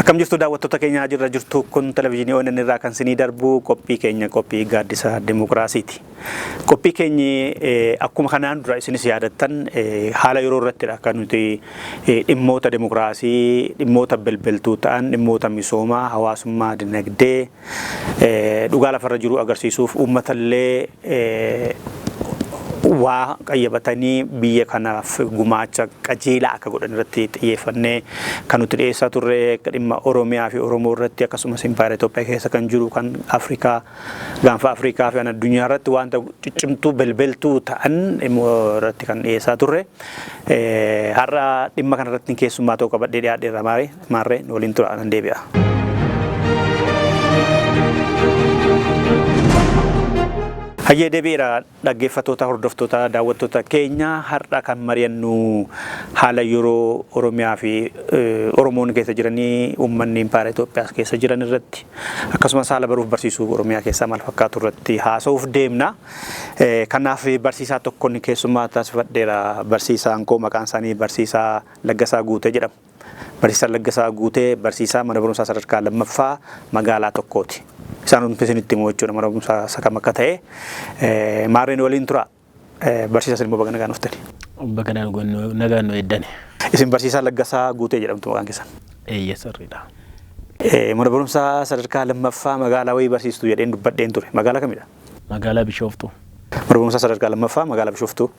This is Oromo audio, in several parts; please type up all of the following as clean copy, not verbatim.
Akkam jirtu daawwattoota keenya jirra jirtu kun televizyiinii ONN irraa kan sinii darbu qophii keenya qophii gaaddisa dimokiraasiiti. Qophii keenyi akkuma kanaan dura isinis yaadattan haala yeroo irrattidha kan nuti dhimmoota dimokiraasii, dhimmoota belbeltuu ta'an, dhimmoota misoomaa, hawaasummaa, dinagdee dhugaa lafarra jiru agarsiisuuf uummatallee waa qayyabatanii biyya kanaaf gumaacha qajeelaa akka godhan irratti xiyyeeffannee kan nuti dhiyeessaa turre dhimma Oromiyaa fi Oromoo irratti akkasumas Impaayera Itoophiyaa keessa kan jiru kan Afrikaa gaanfa Afrikaa fi addunyaa irratti wanta ciccimtuu belbeltuu ta'an irratti kan dhiyeessaa turre. Har'a dhimma kana irratti keessummaa ta'uu qabadhee dhiyaadheerra maarree waliin tura nan deebi'a. Hayyee deebi'eera dhaggeeffattoota hordoftoota daawwattoota keenya har'a kan mari'annu haala yeroo Oromiyaa fi Oromoon keessa jiranii uummanni Impaayera Itoophiyaas keessa jiran irratti akkasumas haala baruuf barsiisuu Oromiyaa keessaa maal fakkaatu irratti haasa'uuf deemna. Kanaaf barsiisaa tokkoon keessummaa taasifadheera. Barsiisaan koo maqaan isaanii Barsiisaa Laggasaa Guutee jedhamu. Barsiisaa Laggasaa Guutee barsiisaa mana barumsaa sadarkaa lammaffaa magaalaa tokkooti. Isaan hundi isinitti himu jechuudha mana barumsaa isa kam akka ta'e. Maarreen waliin tura. Barsiisaa isin immoo baga nagaan dhuftani. Baga nagaan nu eeddani. Isin barsiisaa Laggasaa Guutee jedhamtu maqaan keessan. Eeyyee sirriidha. Mana barumsaa sadarkaa lammaffaa magaalaa wayii barsiistu jedheen dubbadheen ture. Magaalaa kamidha? Magaalaa Bishooftuu. Mana barumsaa sadarkaa lammaffaa magaalaa Bishooftuu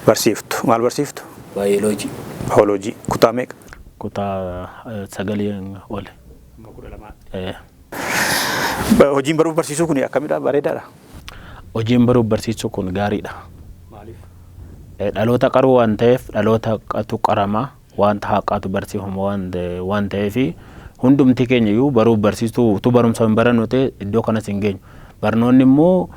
barsiiftu. Maal barsiiftu? Baayoloojii. Baayoloojii. Kutaa meeqa? Kutaa sagalii ol. Hojiin baruuf barsiisuu kun akkamidha? Bareedaadha? Hojiin baruuf barsiisuu kun gaariidha. Maaliif? Dhaloota qaruu waan ta'eef dhaloota qatu qaramaa wanta haqaatu barsiifama waan ta'eef hundumti keenya iyyuu baruuf barsiistuu utuu barumsa hin barannu ta'e iddoo kanas hin geenyu. Barnoonni immoo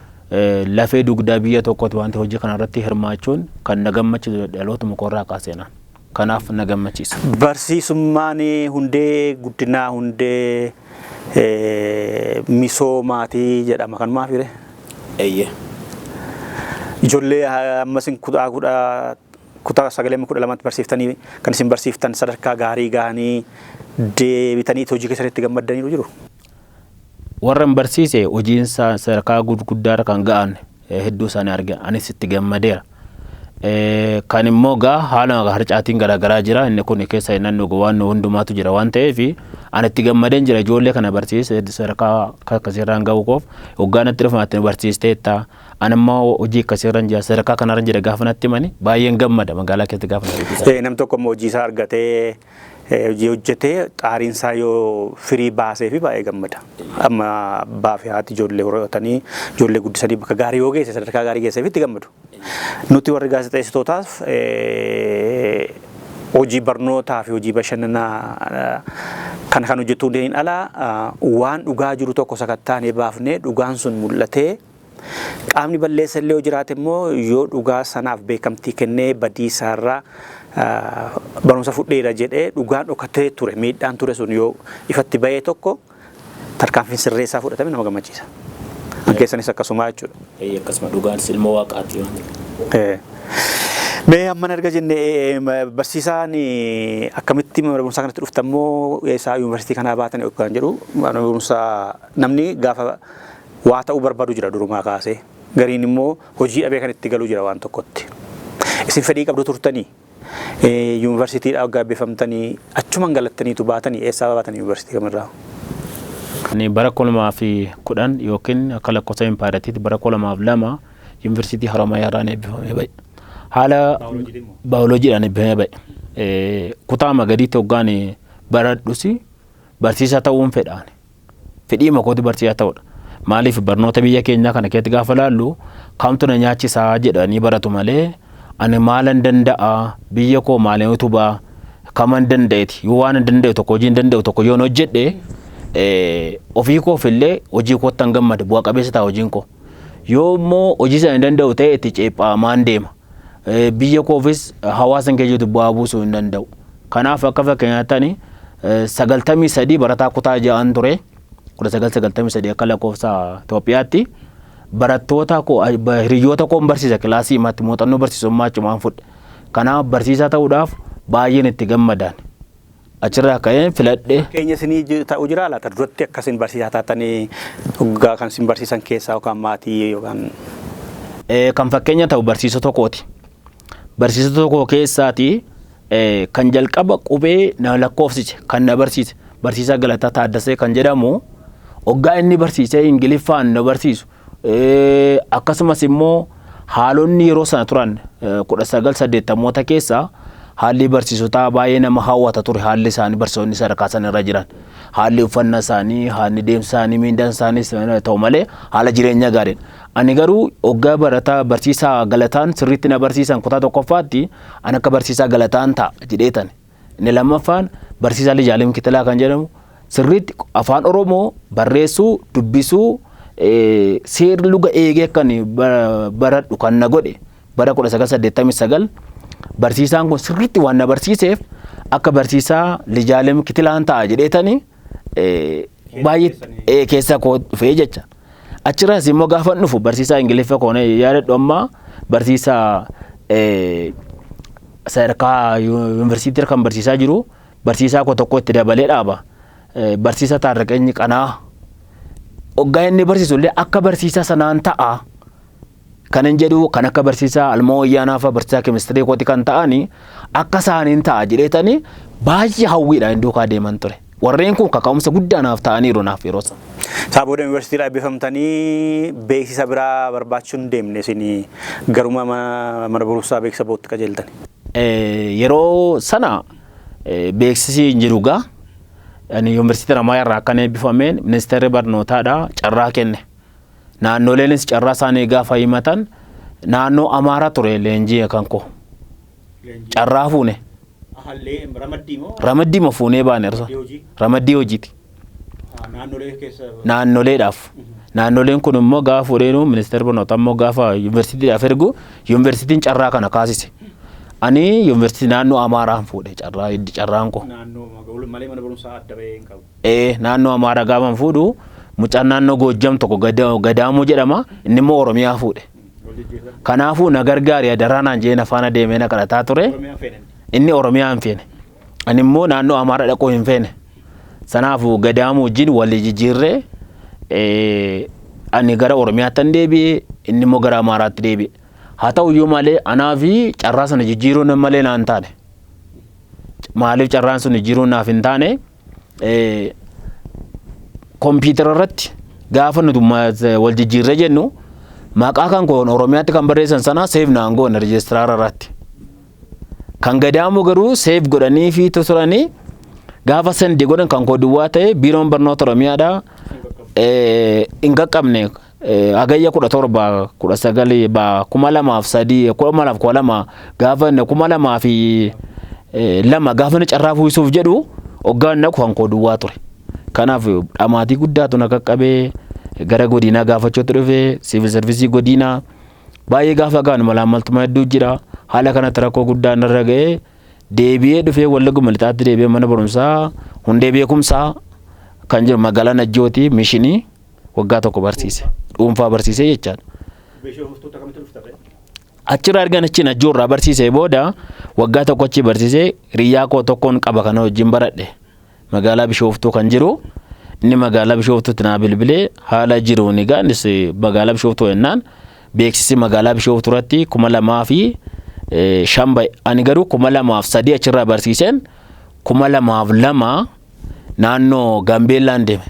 lafee dugdaa biyya tokkooti waan ta'eef hojii kanarratti hirmaachuun kan na gammachiisu dhalootuma koorraa kaaseenaan. Kanaaf na gammachiisa. Barsiisummaan hundee guddinaa hundee misoomaatii jedhama. Kanumaaf hiree? Eeyyee. Ijoollee ammas kutaa sagalee kudha lamatti barsiiftanii kan isin barsiiftan sadarkaa gaarii gahanii deebitanii hojii keessanitti gammaddaniiru jiru. Warra hin barsiise hojiin sadarkaa gurguddaarra kan ga'an hedduu isaanii argina. Anis itti gammadeera. Kan immoo gaa haala harcaatiin garaagaraa jira. Inni kun keessa naannoo waan hundumaatu jira waan ta'eef ani itti gammadeen jira ijoollee kana barsiise sadarkaa akkasiirraan ga'u koof hoggaa natti dhufa natti barsiisteetta. Ani immoo hojii akkasiirran jira sadarkaa kanarra jira gaafa natti himani baay'een gammada magaalaa keessatti gaafa natti dubbisa. Nam tokko immoo hojii isaa argatee hojii hojjetee xaariin isaa yoo firii baasee fi baay'ee gammada. Amma abbaa fi haati ijoollee horatanii ijoollee guddisanii bakka gaarii yoo geesse sadarkaa gaarii geessee fi itti gammadu. Nuti warri gaazexeessitootaaf hojii barnootaa fi hojii bashannanaa kan kan hojjetuu hin ala waan dhugaa jiru tokko sakattaanee baafnee dhugaan sun mul'atee qaamni balleessa illee yoo jiraate immoo yoo dhugaa sanaaf beekamtii kennee badii isaarraa barumsa fudheera jedhee dhugaan dhokatee ture miidhaan ture sun yoo ifatti bahee tokko tarkaanfiin sirreessaa fudhatame nama gammachiisa. An keessanis akkasuma jechuudha. Akkasuma dhugaan ilmoo waaqaati. Mee amman erga jenne barsiisaan akkamitti mana barumsaa kanatti dhuftan immoo eessaa yuunivarsiitii kanaa baatan kan jedhu mana barumsaa namni gaafa waa ta'uu barbaadu jira durumaa kaasee gariin immoo hojii dhabee kan itti galu jira waan tokkotti. Isin fedhii qabdu turtanii yuunivarsiitiidhaa waggaa eebbifamtanii achumaan galattaniitu baatanii eessaa baatanii yuunivarsiitii kamirraa? Ani bara 2010 yookiin akka lakkoofsa impaayiratiitti bara 2002 yuunivarsiitii Haroomayaa irraan eebbifamee ba'e. Haala baayoloojiidhaan eebbifamee ba'e. Kutaa magariitti hoggaan baradhus barsiisaa ta'uun fedhaan. Fedhii makooti barsiisaa ta'uudha. Maaliif barnoota biyya keenyaa kana keessatti gaafa laallu kamtu na nyaachisaa jedhanii baratu malee ani maalan danda'a biyya koo maaliin utubaa kaman danda'eeti yoo waan hin danda'u tokko hojii hin danda'u tokko yoon hojjedhe ofii koof illee hojii kootti an gammada bu'a qabeessa ta'a hojiin koo. Yoo immoo hojii sana hin danda'u ta'e itti ceephaa'amaan deema. Biyya koofis hawaasa keessa jiru bu'aa buusuu hin danda'u. Kanaaf akka fakkeenyaatti ani 93 barataa kutaa ja'an ture. 1993 akka lakkoofsa Itoophiyaatti barattoota koo hiriyoota koon barsiisa kilaasii himatti muuxannoo barsiisummaa achumaan fudhe. Kanaaf barsiisaa ta'uudhaaf baay'een itti gammadaan. Achirraa ka'ee filadhe. Fakkeenya isinii ta'u jira laata duratti akka isin barsiisaa taatanii hoggaa kan isin barsiisan keessaa yookaan maatii yookaan. Kan fakkeenya ta'u barsiisota kooti. Barsiisota koo keessaati kan jalqaba qubee na lakkoofsise kan na barsiise barsiisaa Galataa Taaddasee kan jedhamu hoggaa inni barsiisee Ingiliffaan na barsiisu akkasumas immoo haalonni yeroo sana turan 1980moota keessa haalli barsiisotaa baay'ee nama hawwata ture. Haalli isaanii, barsiisonni sadarkaa sana irra jiran, haalli uffannaa isaanii, haalli deemsa isaanii, miindaan isaanii ta'u malee haala jireenya gaariidha. Ani garuu hoggaa barataa barsiisaa Galataan sirriitti na barsiisan kutaa tokkoffaatti ani akka barsiisaa Galataan ta'a jedheetan. Inni lammaffaan barsiisaa Lijaalim Kitilaa kan jedhamu sirriitti afaan Oromoo barreessuu, dubbisuu, seerri luga eegee akkan baradhu kan na godhe bara 1989 barsiisaan kun sirriitti waan na barsiiseef akka barsiisaa Lijaalim Kitilaan ta'a jedheetani baay'ee keessa koo dhufee jecha. Achirraas immoo gaafa dhufu barsiisaa Ingiliffa koon yaadadhu amma barsiisaa sadarkaa yuunivarsiitii kan barsiisaa jiru barsiisaa koo tokko itti dabalee dhaaba. Barsiisaa Taarraqeenyi Qanaa. Hoggaa inni barsiisu illee akka barsiisaa sanaan ta'a. Kan hin jedhu kan akka barsiisaa Almoo Wayyaanaa fa'a barsiisaa keemistirii kooti kan ta'ani akka isaaniin ta'a jedheetani baay'ee hawwiidhaan duukaa deeman ture. Warreen kun kaka'umsa guddaa naaf ta'aniiru naaf yeroo sana. Isaa booda yuunivarsiitiidhaa eebbifamtanii beeksisa biraa barbaachuu hin deemne, isin garuma mana barumsaa beeksisa bootti qajeeltani. Yeroo sana beeksisi hin jiru gaa. Ani yuunivarsiitii Haramaayaa irraa akkan eebbifameen ministeerri barnootaadha carraa kenne. Naannoleenis carraa isaanii gaafa himatan naannoo Amaaraa ture leenjii kan koo. Carraa fuune. Ramaddii moo? Ramaddii ma fuunee baane. Ramaddii hojiiti. Naannolee keessa. Naannoleedhaaf. Naannoleen kun immoo gaafa fuudheenu ministeerri barnootaa immoo gaafa yuunivarsiitiidhaaf ergu yuunivarsiitiin carraa kana kaasise. Ani yuunivarsiitii naannoo Amaaraan fuudhe carraa carraan koo. Naannoo malee mana barumsaa adda bahee hin qabu. Naannoo Amaaraa gaafa fuudhu mucaan naannoo Goojjam tokko Gadaamuu jedhama, inni immoo Oromiyaa fuudhe. Kanaafuu na gargaari adaraa naan jeen afaan adeemee na kadhataa ture. Inni Oromiyaa hin feene. Ani immoo naannoo Amaaraa dhaquu hin feene. Sanaafuu Gadaamuu wajjin walii jijjiirree ani gara Oromiyaatti hin deebi'e, inni immoo gara Amaaraatti deebi'e. Haa ta'u iyyuu malee anaa fi carraa sana jijjiiruun malee naan taane. Maaliif carraan sun jijjiiruun naaf hin taane? Kompiitara irratti gaafa nuti wal jijjiirree jennu maqaa kan koon Oromiyaatti kan barreessan sana save naan goone registrara irratti. Kan Gadaamu garuu save godhanii fi turanii gaafa send godhan kan koo duwwaa ta'e. Biiroon barnoota Oromiyaadhaa hin qaqqabne. Hagayya 17 19 2003, 2012 gaafa inni 2002 gaafa inni carraa fuusuuf jedhu hoggaan naqu kan koo duwwaa ture. Kanaaf dhamaatii guddaatu na qaqqabee gara godinaa gaafachuutti dhufe. Siivil sarvisii godinaa baay'ee gaafa gaanu malaammaltummaa hedduu jira. Haala kanatti rakkoo guddaan irra ga'ee deebi'ee dhufee Wallaguma Lixaatti deebi'ee mana barumsaa Hundee Beekumsaa kan jiru magaalaa Najjooti mishinii waggaa tokko barsiise, dhuunfaa barsiise jechaadha. Achirraa erga achi Najjoo irraa barsiisee booda waggaa tokko achi barsiisee hiriyaa koo tokkoon qaba kana wajjin baradhe magaalaa Bishooftuu kan jiru. Inni magaalaa Bishooftuutti naa bilbilee haala jiruun egaa innis magaalaa Bishooftuu jennaan beeksisi magaalaa Bishooftuu irratti 2005 ba'e. Ani garuu 2003 achirraa barsiiseen 2002 naannoo Gaambeellaan deeme.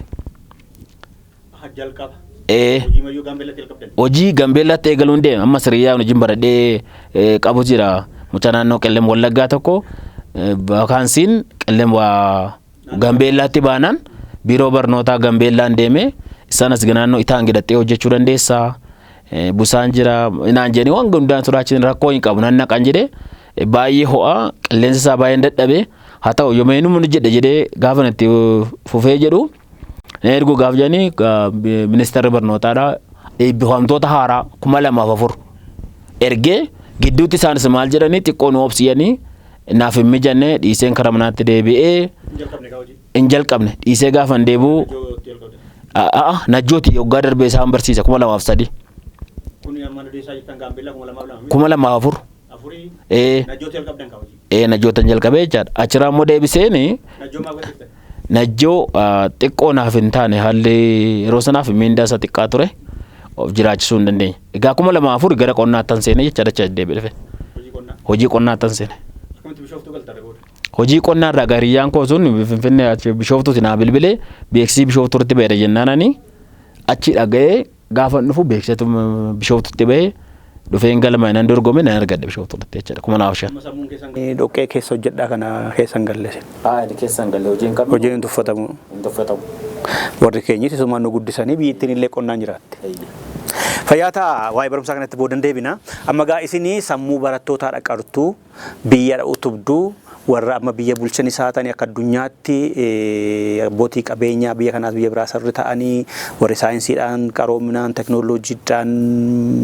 Jalqaba. Ee. Hojii mayyuu Gaambeellatti jalqabdan. Hojii Gaambeellaatti eegaluun deeme. Amma siriyyaa hojiin baradhee qabu jira. Mucaa naannoo Qellem Wallaggaa tokko vakaansiin Qellem waa Gaambeellaatti baanaan biiroo barnootaa Gaambeellaan deeme. Isaan as naannoo Itaan hidhattee hojjechuu dandeessaa. Busaan jira naan jedhanii waan hundaan sodaachisan, rakkoo hin qabu nan naqan jedhee. Baay'ee ho'a, qilleensa isaa baay'een dadhabe. Haa ta'u yoo eenyummaa jedhe jedhee gaafa itti fufee jedhu na erguu gaaf jedhanii ministeerri barnootaadha eebbifamtoota haaraa 2004 ergee gidduutti isaanis maal jedhanii xiqqoo nu obsiyanii naaf hin mijanne dhiiseen karaa manaatti deebi'ee. Hin jalqabne dhiisee gaafan deebi'u Najjooti waggaa darbee isaan barsiise 2003. Kun amma odeessaa jirtan Gaambeellaa 2002. 2004. Afurii. Najjoota jalqabdan kaa hojii. Najjootan jalqabee jechaadha. Achirraa immoo deebiseeni Najjoo maal godhiftan? Najjoo xiqqoo naaf hin taane, haalli yeroo sanaaf miindaa isa xiqqaa ture, of jiraachisuu hin dandeenye. Egaa 2004 gara qonnaattan seene jechaadha, achi deebi'ee dhufe. Hojii qonnaa. Hojii qonnaattan seene. Akkamitti Bishooftuu galtarre booda? Hojii qonnaa irraa hiriyyaan koo sun Finfinnee achi Bishooftuuti naa bilbilee, beeksisii Bishooftuutti ba'eera jennaan ani achi dhaga'ee gaafa dhufu beeksisatu Bishooftuutti ba'ee dhufeen galma nan dorgome, nan argadhe Bishooftuutti jechaadha, 2005. Amma sammuun keessan dhoqqee keessa hojjedhaa kana keessan galle. Haa, keessan galle, hojiin qabnu. Hojiin hin tuffatamu. Hin tuffatamu. Warri keenyis isumaan nu guddisanii biyyattiin illee qonnaan jiraatti. Fayyaa ta'a, waa'ee barumsaa kanatti boodan deebina. Amma gaa isinii sammuu barattootaa dhaqartuu, biyya utubduu, warra amma biyya bulchanis haa ta'anii, akka addunyaatti abbootii qabeenyaa biyya kanaas biyya biraa sarri ta'anii, warri saayinsiidhaan, qaroominaan, teknooloojiidhaan,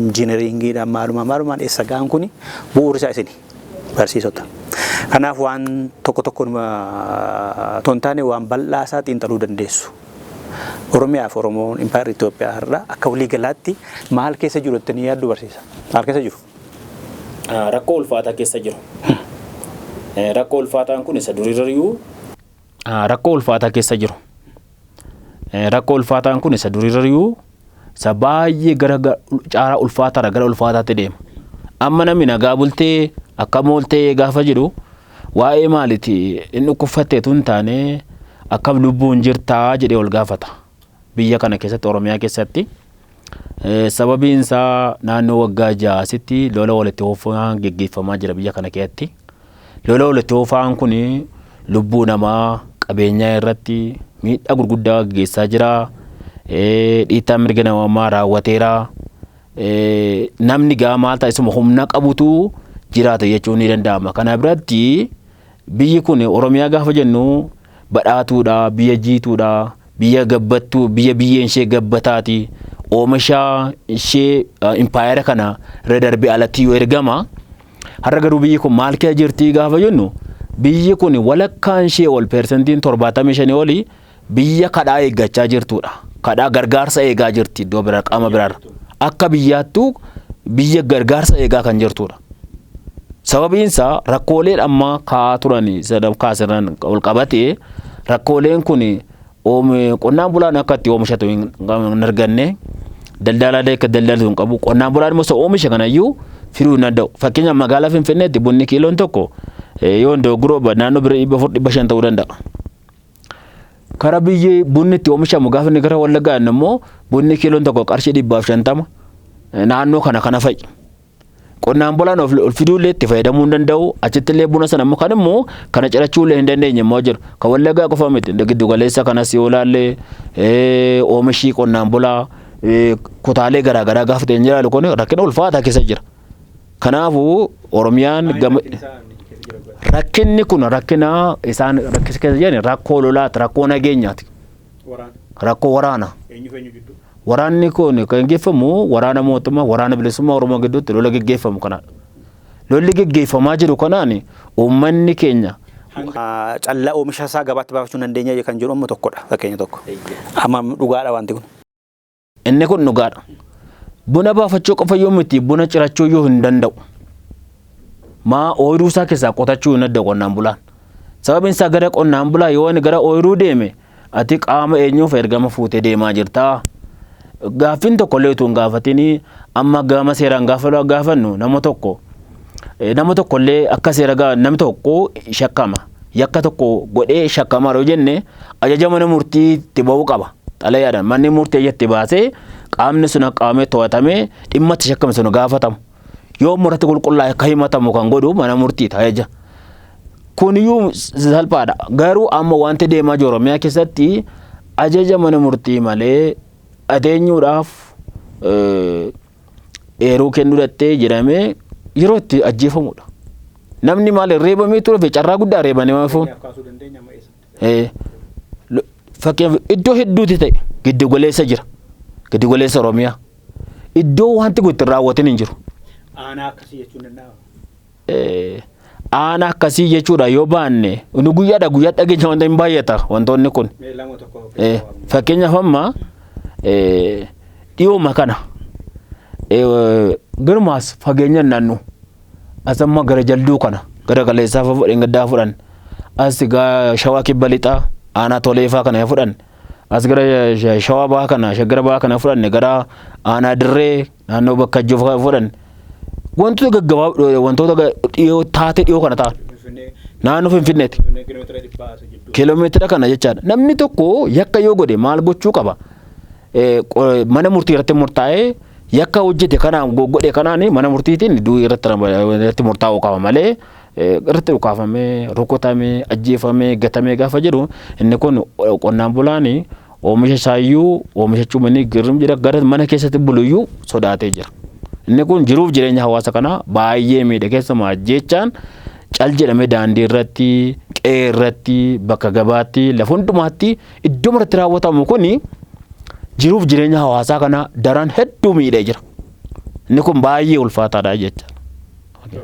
injiineriingiidhaan, maalumaan maalumaan eessa ga'an kuni bu'uurri isaa isini barsiisota. Kanaaf waan tokko tokko otoo hin taane waan bal'aa isaa xiinxaluu dandeessu. Oromiyaa fi Oromoon Impaayerri Itoophiyaa har'a akka waliigalaatti maal keessa jiru jettanii yaaddu, barsiisa? Maal keessa jiru? Rakkoo ulfaataa keessa jiru. Rakkoo ulfaataan kun isa durirrayyuu. Rakkoo ulfaataa keessa jiru. Rakkoo ulfaataan kun isa durirrayyuu isa baay'ee gara caaraa ulfaataadha, gara ulfaataatti deema. Amma namni nagaa bultee akkam ooltee gaafa jedhu waa'ee maaliiti inni dhukkubfatteetu hin taane, akkam lubbuun jirtaa jedhee ol gaafata. Biyya kana keessatti, Oromiyaa keessatti. Sababiin isaa naannoo waggaa 6 asitti lola walitti oofaan geggeeffamaa jira biyya kana keessatti. Lola walitti oofaan kun lubbuu namaa, qabeenyaa irratti miidhaa gurguddaa geggeessaa jira. Dhiittaa mirga namummaa raawwateera. Namni gaa maal ta'a, isuma humna qabutu jiraata jechuun ni danda'ama. Kana biratti biyyi kun, Oromiyaa gaafa jennu, badhaatuudha, biyya jiituudha, biyya gabbattuu, biyya biyyeen ishee gabbataati. Oomisha ishee impaayera kana irra darbee alatti yoo ergama. Har'a garuu biyyi kun maal keessa jirti gaafa jennu, biyyi kun walakkaan ishee ol, 75% olii, biyya kadhaa eeggachaa jirtudha. Kadhaa gargaarsa eegaa jirti iddoo biraa, qaama biraarra. Akka biyyaattuu biyya gargaarsa eegaa kan jirtudha. Sababiin isaa rakkooleen amma ka'aa turan sadarkaa sirnaan ol qabatee, rakkooleen kun qonnaan bulaan akka itti oomishatu hin arganne, daldalaa akka daldalatu hin qabu, qonnaan bulaan immoo isa oomisha kanayyuu fiduu hin danda'u. Fakkeenyaaf magaalaa Finfinneetti bunni kiiloon tokko yoo dogoggoroo naannoo bira 400, 500 ta'uu danda'a. Kara biyyi bunni itti oomishamu gaafa inni gara Wallaggaa immoo bunni kiiloon tokko qarshii 150 naannoo kana kana fa'i. Qonnaan bulaan of fiduullee itti fayyadamuu hin danda'u. Achitti illee buna sana immoo kan immoo kana cirachuu illee hin dandeenye immoo jiru. Kan Wallaggaa qofa miti, giddu galeessa kanas yoo ilaalle, oomishii qonnaan bulaa kutaalee garaagaraa gaafa ta'e jiraatu kun rakkina ulfaataa keessa jira. Kanaafuu Oromiyaan gama rakkinni kun rakkina isaan rakkisa keessa jiran rakkoo lolaati, rakkoo nageenyaati. Rakkoo waraana. Waraanni kun kan geggeeffamu waraana mootummaa, waraana bilisummaa Oromoo gidduutti lola geggeeffamu kanadha. Lolli geggeeffamaa jiru kanaan uummanni keenya Callaa oomisha isaa gabaatti baafachuu hin dandeenya kan jedhu amma tokkodha, fakkeenya tokko. Amma dhugaadha wanti kun. Inni kun dhugaadha. Buna baafachuu qofa yoo miti, buna cirachuu yoo hin danda'u. Maa ooyiruu isaa keessaa qotachuu hin danda'u qonnaan bulaan. Sababiin isaa gara qonnaan bulaa yoo inni gara ooyiruu deeme, ati qaama eenyuuf ergama fuutee deemaa jirtaa? Gaaffiin tokko illee utuu hin gaafatini amma gama seeraan gaafa gaafannu nama tokko illee akka seera namni tokko shakkama. Yakka tokko godhee shakkamaa yoo jenne ajaja mana murtii itti ba'uu qaba. Xalayaadhaan manni murtii itti baasee qaamni sun qaamee to'atamee dhimma itti shakkame sun gaafatamu. Yoo murratti qulqullaa'e akka himatamu kan godhu mana murtiiti ajaja. Kuniyyuu salphaadha. Garuu amma wanti deemaa jiru Oromiyaa keessatti ajaja mana murtii malee ateenyuudhaaf eeruu kennuu dhattee jedhamee yeroo itti ajjeefamudha. Namni maal reebamee ture, carraa guddaa reebanii maal fuun. Fakkeenyaaf iddoo hedduuti ta'e, giddu galeessa jira. Giddu galeessa Oromiyaa. Iddoo wanti kun itti raawwatin hin jiru. Aanaa akkasii jechuun danda'ama. Aanaa akkasii jechuudha yoo baanne, nu guyyaadha guyyaa dhageenya wanta hin baay'ata wantoonni kun. Fakkeenyaaf amma dhiyooma kana garumaas fageenya naannoo As amma gara Jalduu kana gara Kaleessaa fa Dheengaddaa fudhan. As Shawaa Kibba Lixaa aanaa Toleefaa kana fudhan. As gara Shawaa Bahaa kana, Shaggara Bahaa kana fudhanne, gara aanaa Dirree naannoo Bakkajjoo fudhanne. Wantoota gaggabaaboo, wantoota dhiyoo taatee dhiyoo kana ta'an. Naannoo Finfinneeti. Kiiloomeetira kana jechaadha. Namni tokko yakka yoo godhe maal gochuu qaba? Mana murtii irratti murtaa'ee, yakka hojjete kanaan godhe kanaan mana murtiitiin du'ii irratti murtaa'uu qaba malee, irratti dhukaafamee, rukutamee, ajjeefamee, gatamee gaafa jedhu, inni kun qonnaan bulaan oomisha isaayyuu oomishachuu manni girrim jedha, gara mana keessatti buluyyuu sodaatee jira. Inni kun jiruuf jireenya hawaasa kanaa baay'ee miidha. Keessumaa ajjeechaan cal jedhamee daandii irratti, qe'ee irratti, bakka gabaatti, lafa hundumaatti iddoo maratti raawwatamu kuni jiruuf jireenya hawaasaa kana daran hedduu miidhee jira. Inni kun baay'ee ulfaataadha jecha.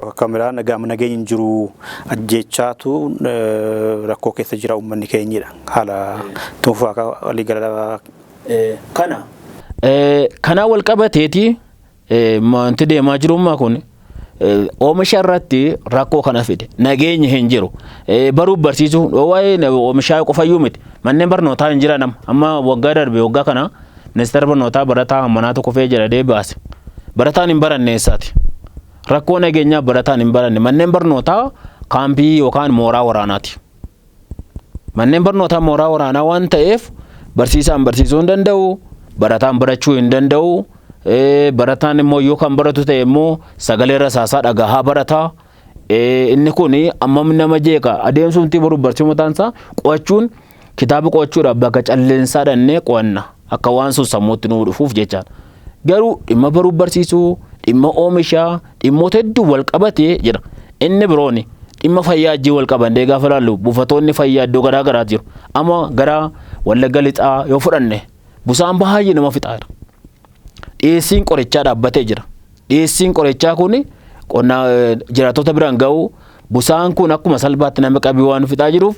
Akka biraan gama nageenyi hin jiru, ajjeechaatu rakkoo keessa jira uummanni keenyidha. Haala tuunfaa walii gala. Kana. Kanaan wal qabateeti wanti deemaa jirummaa kun oomisha irratti rakkoo kana fide. Nageenyi hin jiru. Baruuf barsiisuu, waa'ee oomishaa qofayyuu miti. Manneen barnootaa hin jiran. Amma waggaa darbe, waggaa kana ministeera barnootaa barataa manaatu kufee jedhee baase. Barataan hin baranne eessaati? Rakkoo nageenyaa barataan hin baranne. Manneen barnootaa kaampii yookaan mooraa waraanaati. Manneen barnootaa mooraa waraanaa waan ta'eef barsiisaan barsiisuu hin danda'u, barataan barachuu hin danda'u. Barataan immoo yoo kan baratu ta'e immoo sagalee rasaasaa dhagahaa barataa. Inni kun ammam nama jeeqa? Adeemsumti baruuf barsiisuu mataan isaa, qo'achuun, kitaaba qo'achuudhaaf bakka calleensaa dhannee qo'anna, akka waan sun sammuutti nuu dhufuuf jechaadha. Garuu dhimma baruuf barsiisuu, dhimma oomishaa, dhimmoota hedduu wal qabatee jira. Inni biroon dhimma fayyaa wajjin wal qabannee gaafa ilaallu, buufatoonni fayyaa iddoo garaa garaa jiru. Amma gara Wallagga Lixaa yoo fudhanne, busaan baay'ee nama fixaa jira. Dhiyeessiin qorichaa dhaabbatee jira. Dhiyeessiin qorichaa kun qonnaa jiraattota biraan ga'u, busaan kun akkuma salphaatti nama qabii waan fixaa jiruuf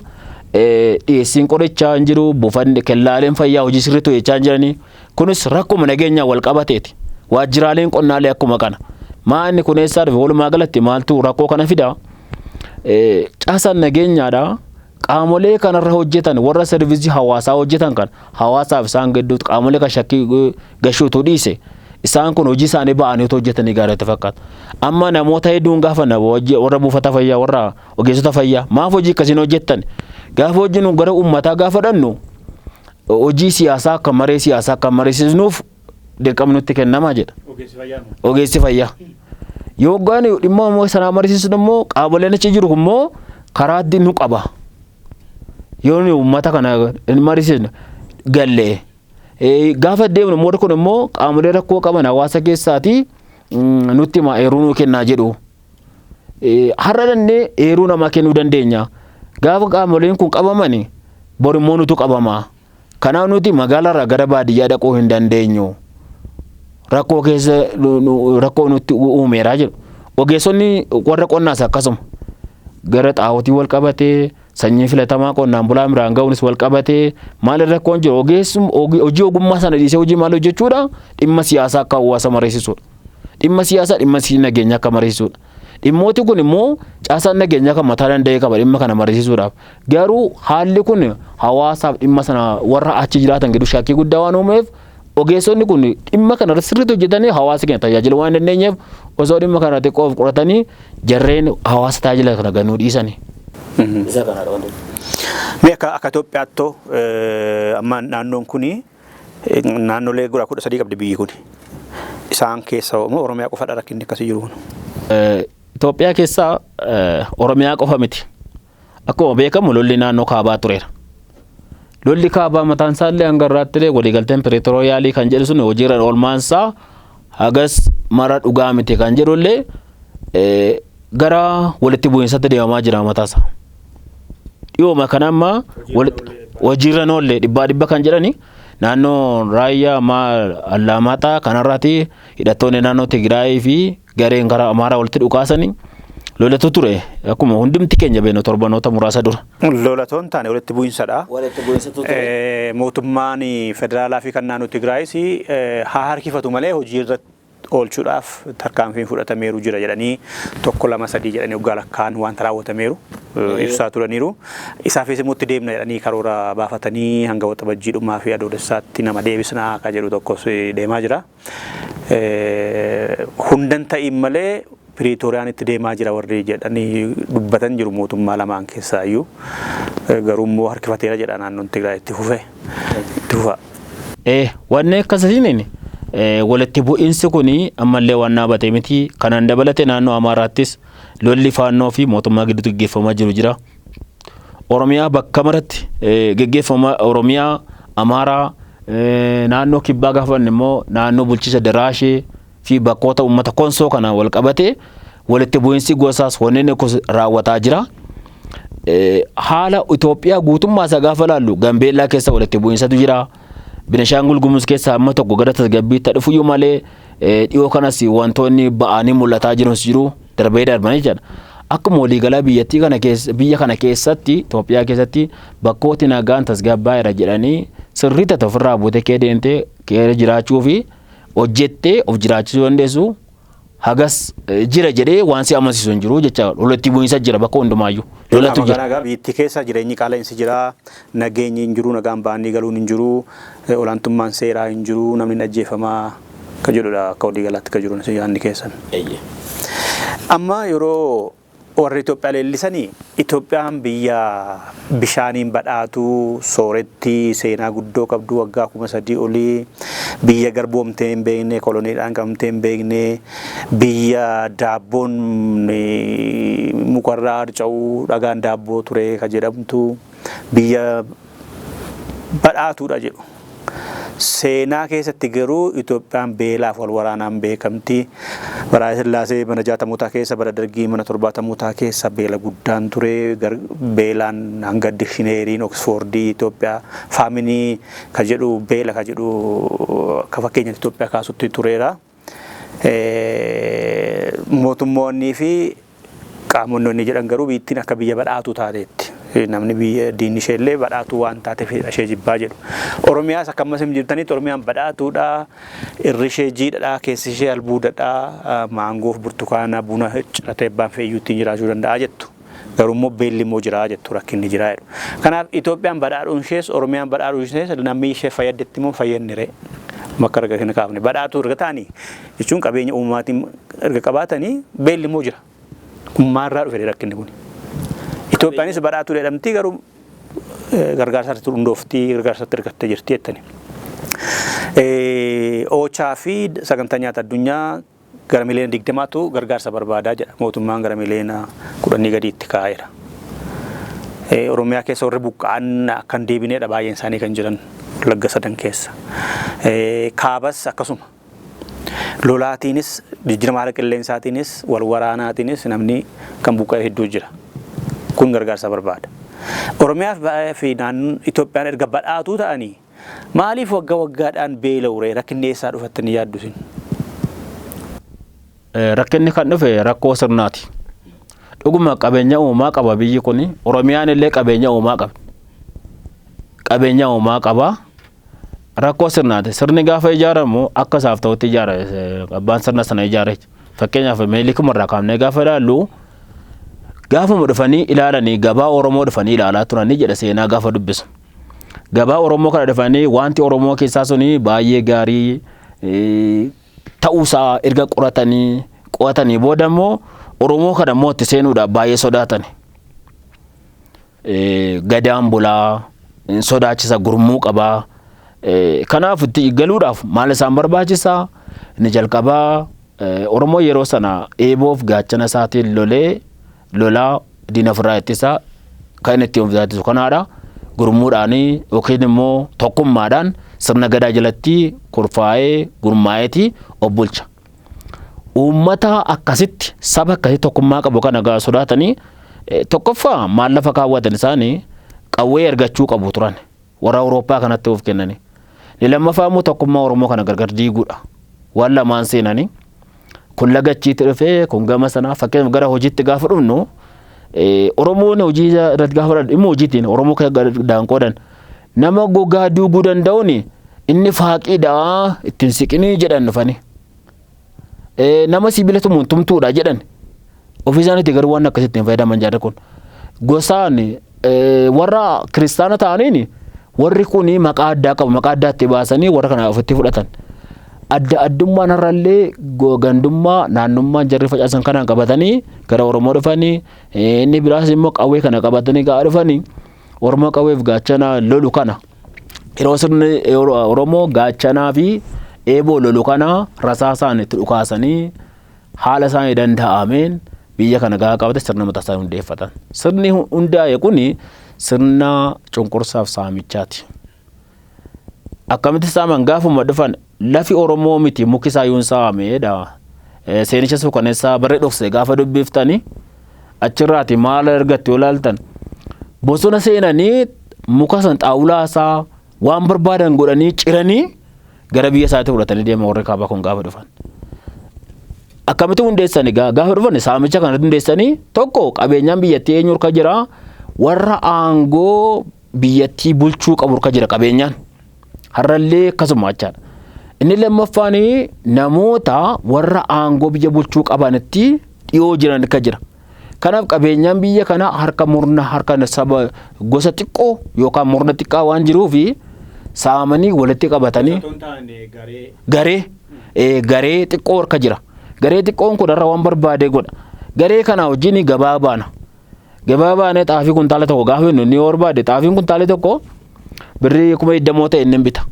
dhiyeessiin qorichaa hin jiru, buufanni kellaaleen fayyaa hojii sirriitti hojjechaa hin jiranii. Kunis rakkuma nageenyaa wal qabateeti. Waajjiraaleen qonnaalee akkuma kana. Maa inni kun eessaa dhufe? Walumaa galatti maaltu rakkoo kana fida? Caasaan nageenyaadha. Qaamolee kanarra hojjetan, warra service hawaasaa hojjetan kan hawaasaaf isaan gidduutti qaamolee kan shakkii gashuutu dhiise, isaan kun hojii isaanii ba'anii otoo hojjetanii gaariitti fakkaata. Amma namoota hedduun gaafa warra buufata fayyaa, warra ogeessota fayyaa, maaf hojii akkasiin hojjettan? Gaafa hojii gara uummataa gaafa dhannu, hojii siyaasaa akka maree siyaasaa akka mariisisnuuf dirqamni nutti kennamaa jedha. Ogeessi fayyaa. Yoo gaan dhimma sanaa mariisisnu immoo qaamoleen achi jiru immoo karaatti nu qaba. Yoo nu uummata kana hin mariisisne gallee. Gaafa deemnu immoo kun immoo qaamolee rakkoo qaban hawaasa keessaatii nutti himaa, eeruu nuu kennaa jedhu. Har'a dhannee eeruu namaa kennuu dandeenya. Gaafa qaamoleen kun qabamani, bor immoo nutu qabama. Kanaaf nuti magaalaarraa gara baadiyyaa dhaquu hin dandeenyu. Rakkoo keessa rakkoo nutti uumeeraa jedhu. Ogeessonni warra qonnaas akkasuma. Gara xaa'ootii wal qabatee, sanyii filatamaa qonnaan bulaa biraan ga'uunis wal qabatee, maal rakkoon jiru, ogeessum hojii ogummaa sana dhiisee hojii maal hojjechuudha? Dhimma siyaasaa akka hawaasa mariisisuudha. Dhimma siyaasaa, dhimma nageenyaa akka mariisisuudha. Dhimmooti kun immoo caasaan nageenyaa kan mataa danda'e qaba dhimma kana mariisisuudhaaf. Garuu haalli kun hawaasaaf dhimma sana warra achi jiraatan gidduu shakkii guddaa waan uumeef, ogeessonni kun dhimma kana irratti sirriitti hojjetanii hawaasa keenya tajaajiluu waan hin dandeenyeef, osoo dhimma kana xiqqoo of qoratanii jarreen hawaasa tajaajila kana ganuu dhiisanii. Isa kanadha wanti. Mee akka Itoophiyaatto amma naannoon kuni naannolee gura 13 qabdi biyyi kuni. Isaan keessa immoo Oromiyaa qofadha rakkinni akkasii jiru kun? Itoophiyaa keessaa Oromiyaa qofa miti. Akkuma beekamu lolli naannoo kaabaa tureera. Lolli kaabaa mataan isaa illee hanga irraatti illee waliigalteen Piriitooriyaalii kan jedhu sun hojiirra oolmaan isaa hagas mara dhugaa miti kan jedhu illee gara walitti bu'iinsatti deemamaa jira mataasaa. Dhiyooma kana amma hojiirra oolle dhibbaa dhibba kan jedhani, naannoo Raayyaa Allaamaaxaa kanarraati hidhattoonni naannoo Tigraayii fi gareen karaa Amaaraa walitti dhukaasanii lolatu ture, akkuma hundumti keenya beeknu, torbanoota muraasa dura. Lolatoon taane walitti bu'iinsadha. Walitti bu'iinsatu ture. Mootummaan federaalaa fi kan naannoo Tigraayis haa harkifatu malee hojii irratti oolchuudhaaf tarkaanfiin fudhatameeru jira jedhanii 1 2 3 jedhanii waggaa lakkaan wanta raawwatameeru ibsaa turaniiru. Isaafis immoo itti deemna jedhanii karoora baafatanii hanga Waxabajjii dhumaa fi Adoolessaatti nama deebisnaa akka jedhu tokkos deemaa jira. Hundan ta'iin malee Piriitooriyaan itti deemaa jira warri jedhanii dubbatan jiru mootummaa lamaan keessaayyuu. Garuu immoo harkifateera jedha naannoon Tigraay itti fufe. Itti fufa. Wanni akkasiin walitti bu'iinsi kun ammallee waan dhaabbate miti. Kanaan dabalate naannoo Amaaraattis lolli faannoo fi mootummaa gidduutti gaggeeffamaa jiru jira. Oromiyaa bakka maratti gaggeeffamaa Oromiyaa, Amaaraa, naannoo Kibbaa gaafa immoo naannoo bulchiinsa Daraashee fi bakkoota uummata Konsoo kanaan wal qabate walitti bu'iinsi gosaas wanneen akkas raawwataa jira. Haala Itoophiyaa guutummaa isaa gaafa ilaallu Gambeellaa keessa walitti bu'iinsatu jira. Benishaangul Gumuz keessa amma tokko gara tasgabbiitti dhufuyyuu malee dhiyoo kanas wantoonni ba'anii mul'ataa jirus jiru darbee darbanii jedha. Akkuma waliigalaa biyyattii kana keessa biyya kana keessatti Itoophiyaa keessatti bakkooti nagaan tasgabbaa'eera jedhanii sirriitti ati ofirraa buutee kee deemtee kee jiraachuu fi hojjettee of jiraachisuu dandeessu hagas jira jedhee waan si amansiisu hin jiru jecha walitti bu'iinsa jira bakka hundumaayyuu lolatu jira. Magaalaa biyyattii keessa jireenyi qaala'insi jira, nageenyi hin jiru, nagaan ba'anii galuun hin jiru, olaantummaan seeraa hin jiru, namni hin ajjeefamaa ka jedhudha akka waliigalaatti ka jiru yaadni keessan. Amma yeroo warri Itoophiyaa leellisanii Itoophiyaan biyya bishaaniin badhaatuu sooretti seenaa guddoo qabdu waggaa 3000 olii biyya garboomtee hin beekne koloniidhaan qabamtee hin beekne biyya daabboon mukarraa harca'u dhagaan daabboo ture ka jedhamtu biyya badhaatuudha jedhu. Seenaa keessatti garuu Itoophiyaan beelaaf wal waraanaan beekamti. Bara Sillaasee mana 60mootaa keessa bara Dargii mana 70mootaa keessa beela guddaan ture. Beelaan hanga dikshineeriin Oksfoordii Itoophiyaa famine ka jedhu beela ka jedhu akka fakkeenyaatti Itoophiyaa kaasutti tureera. Mootummoonnii fi qaamonni jedhan garuu biyyattiin akka biyya badhaatuu taateetti. Namni biyya diinni ishee illee badhaatuu waan taateef ishee jibbaa jedhu. Oromiyaas akka ammas hin jirtanitti Oromiyaan badhaatuudha. Irri ishee jiidhadha, keessi ishee albuudadha, maangoof burtukaana, buna ciratee abbaan fe'iyyuu ittiin jiraachuu danda'a jettu. Garuu immoo beelli immoo jira jettu rakkinni jira jedhu. Kanaaf Itoophiyaan badhaadhuun ishees Oromiyaan badhaadhuun ishees namni ishee fayyaddetti immoo fayyadne ree. Bakka erga kana kaafne badhaatuu erga ta'anii jechuun qabeenya uumamaatiin erga qabaatanii beelli immoo jira. Kun maalirraa dhufe rakkinni kun? Itoophiyaanis badhaatuu jedhamti garuu gargaarsa irratti hundooftii gargaarsa irratti hirkattee jirti jettani. OCHA fi sagantaa nyaata addunyaa gara miliyoona 20tu gargaarsa barbaadaa jedha. Mootummaan gara miliyoona 10 gadiitti kaa'eera. Oromiyaa keessa warri buqqa'an akka hin deebineedha baay'een isaanii kan jiran Wallagga sadan keessa. Kaabas akkasuma. Lolaatiinis jijjiirama haala qilleensaatiinis wal waraanaatiinis namni kan buqqa'e hedduu jira. Kun gargaarsa barbaada. Oromiyaa fi naannoon Itoophiyaan erga badhaatuu ta'anii maaliif waggaa waggaadhaan beela'u ree rakkinni eessaa dhufattanii yaaddu isin? Rakkinni kan dhufe rakkoo sirnaati. Dhuguma qabeenya uumamaa qaba biyyi kun. Oromiyaan illee qabeenya uumamaa qaba. Qabeenya uumamaa qaba. Rakkoo sirnaati. Sirni gaafa ijaaramu akka isaaf ta'utti ijaara. Abbaan sirna sana ijaare. Fakkeenyaaf Minilikuma irraa kaafnee gaafa ilaallu gaafuma dhufanii ilaalanii gabaa Oromoo dhufanii ilaalaa turanii jedha seenaa gaafa dubbisu. Gabaa Oromoo kana dhufanii wanti Oromoo keessaa suni baay'ee gaarii ta'uusaa erga qoratanii qo'atanii booda immoo Oromoo kana immoo itti seenuudhaaf baay'ee sodaatan. Gadaan bulaa sodaachisa gurmuu qabaa. Kanaaf itti galuudhaaf maal isaan barbaachisaa? Inni jalqabaa Oromoo yeroo sana eeboof gaachana isaatiin lolee lolaa diina ofirraa ittisaa kan inni ittiin ofirraa ittisu kanaadha. Gurmuudhaan yookiin immoo tokkummaadhaan sirna gadaa jalatti kurfaa'ee gurmaa'eeti of bulcha. Uummata akkasitti saba akkasii tokkummaa qabu kana gaa sodaatanii tokkoffaa maal lafa kaawwatan isaanii qawwee argachuu qabu turan warra Awurooppaa kanatti of kennanii. Inni lammaffaa immoo tokkummaa Oromoo kana gargar diiguudha. Waan lamaan seenanii kun lagachiitti dhufee kun gama sanaa fakkeenyaaf gara hojiitti gaafa dhufnu Oromoon hojii irratti gaafa dhimma hojiitiin Oromoo daan qoodan nama gogaa duuguu danda'uun inni faaqiidha ittiin siqinii jedhan dhufanii. Nama sibiila tumuun tumtuudha jedhan. Ofii isaaniitti garuu waan akkasitti hin fayyadaman jarri kun. Gosaan warra kiristaana ta'aniin warri kun maqaa addaa qabu, maqaa addaa itti baasanii warra kana ofitti fudhatan. Adda addummaan har'allee gandummaa naannummaan jarri facaasan kanaan qabatanii gara Oromoo dhufanii, inni biraas immoo qawwee kana qabatanii ga'a dhufanii Oromoo qawweef gaachana lolu kana yeroo sirni Oromoo gaachanaa fi eeboo lolu kana rasaasaan itti dhukaasanii haala isaanii danda'ameen biyya kana gahaa qabate sirna mataa isaanii hundeeffatan. Sirni hundaa'e kuni sirna cunqursaaf saamichaati. Akkamitti saaman? Gaafuma dhufan lafi Oromoo miti, muki isaa yuun saameedha. Seenicha suukaneessaa barree dhokse gaafa dubbiftani achirraati maal argattu yoo ilaaltan, bosona seenanii muka san xaawulaa isaa waan barbaadan godhanii ciranii gara biyya isaatti fudhatanii deema warri kaabaa kun gaafa dhufan. Akkamitti hundeessani? Gaafa dhufan saamicha kana hundeessanii, tokko qabeenyaan biyyattii eenyu harka jira? Warra aangoo biyyattii bulchuu qabu harka jira qabeenyaan. Har'allee akkasuma jechaadha. Inni lammaffaan namoota warra aangoo biyya bulchuu qabanitti dhiyoo jiran harka jira. Kanaaf qabeenyaan biyya kana harka murna, harka saba gosa xiqqoo yookaan murna xiqqaa waan jiruufi saamanii walitti qabatanii garee garee xiqqoo harka jira. Garee xiqqoon kun irra waan barbaade godha. Garee kana wajjin gabaa baana. Gabaa baanee xaafii kuntaala tokko gaafa inni ni barbaade, xaafiin kuntaala tokko birrii 20,000 ta'e inni bita.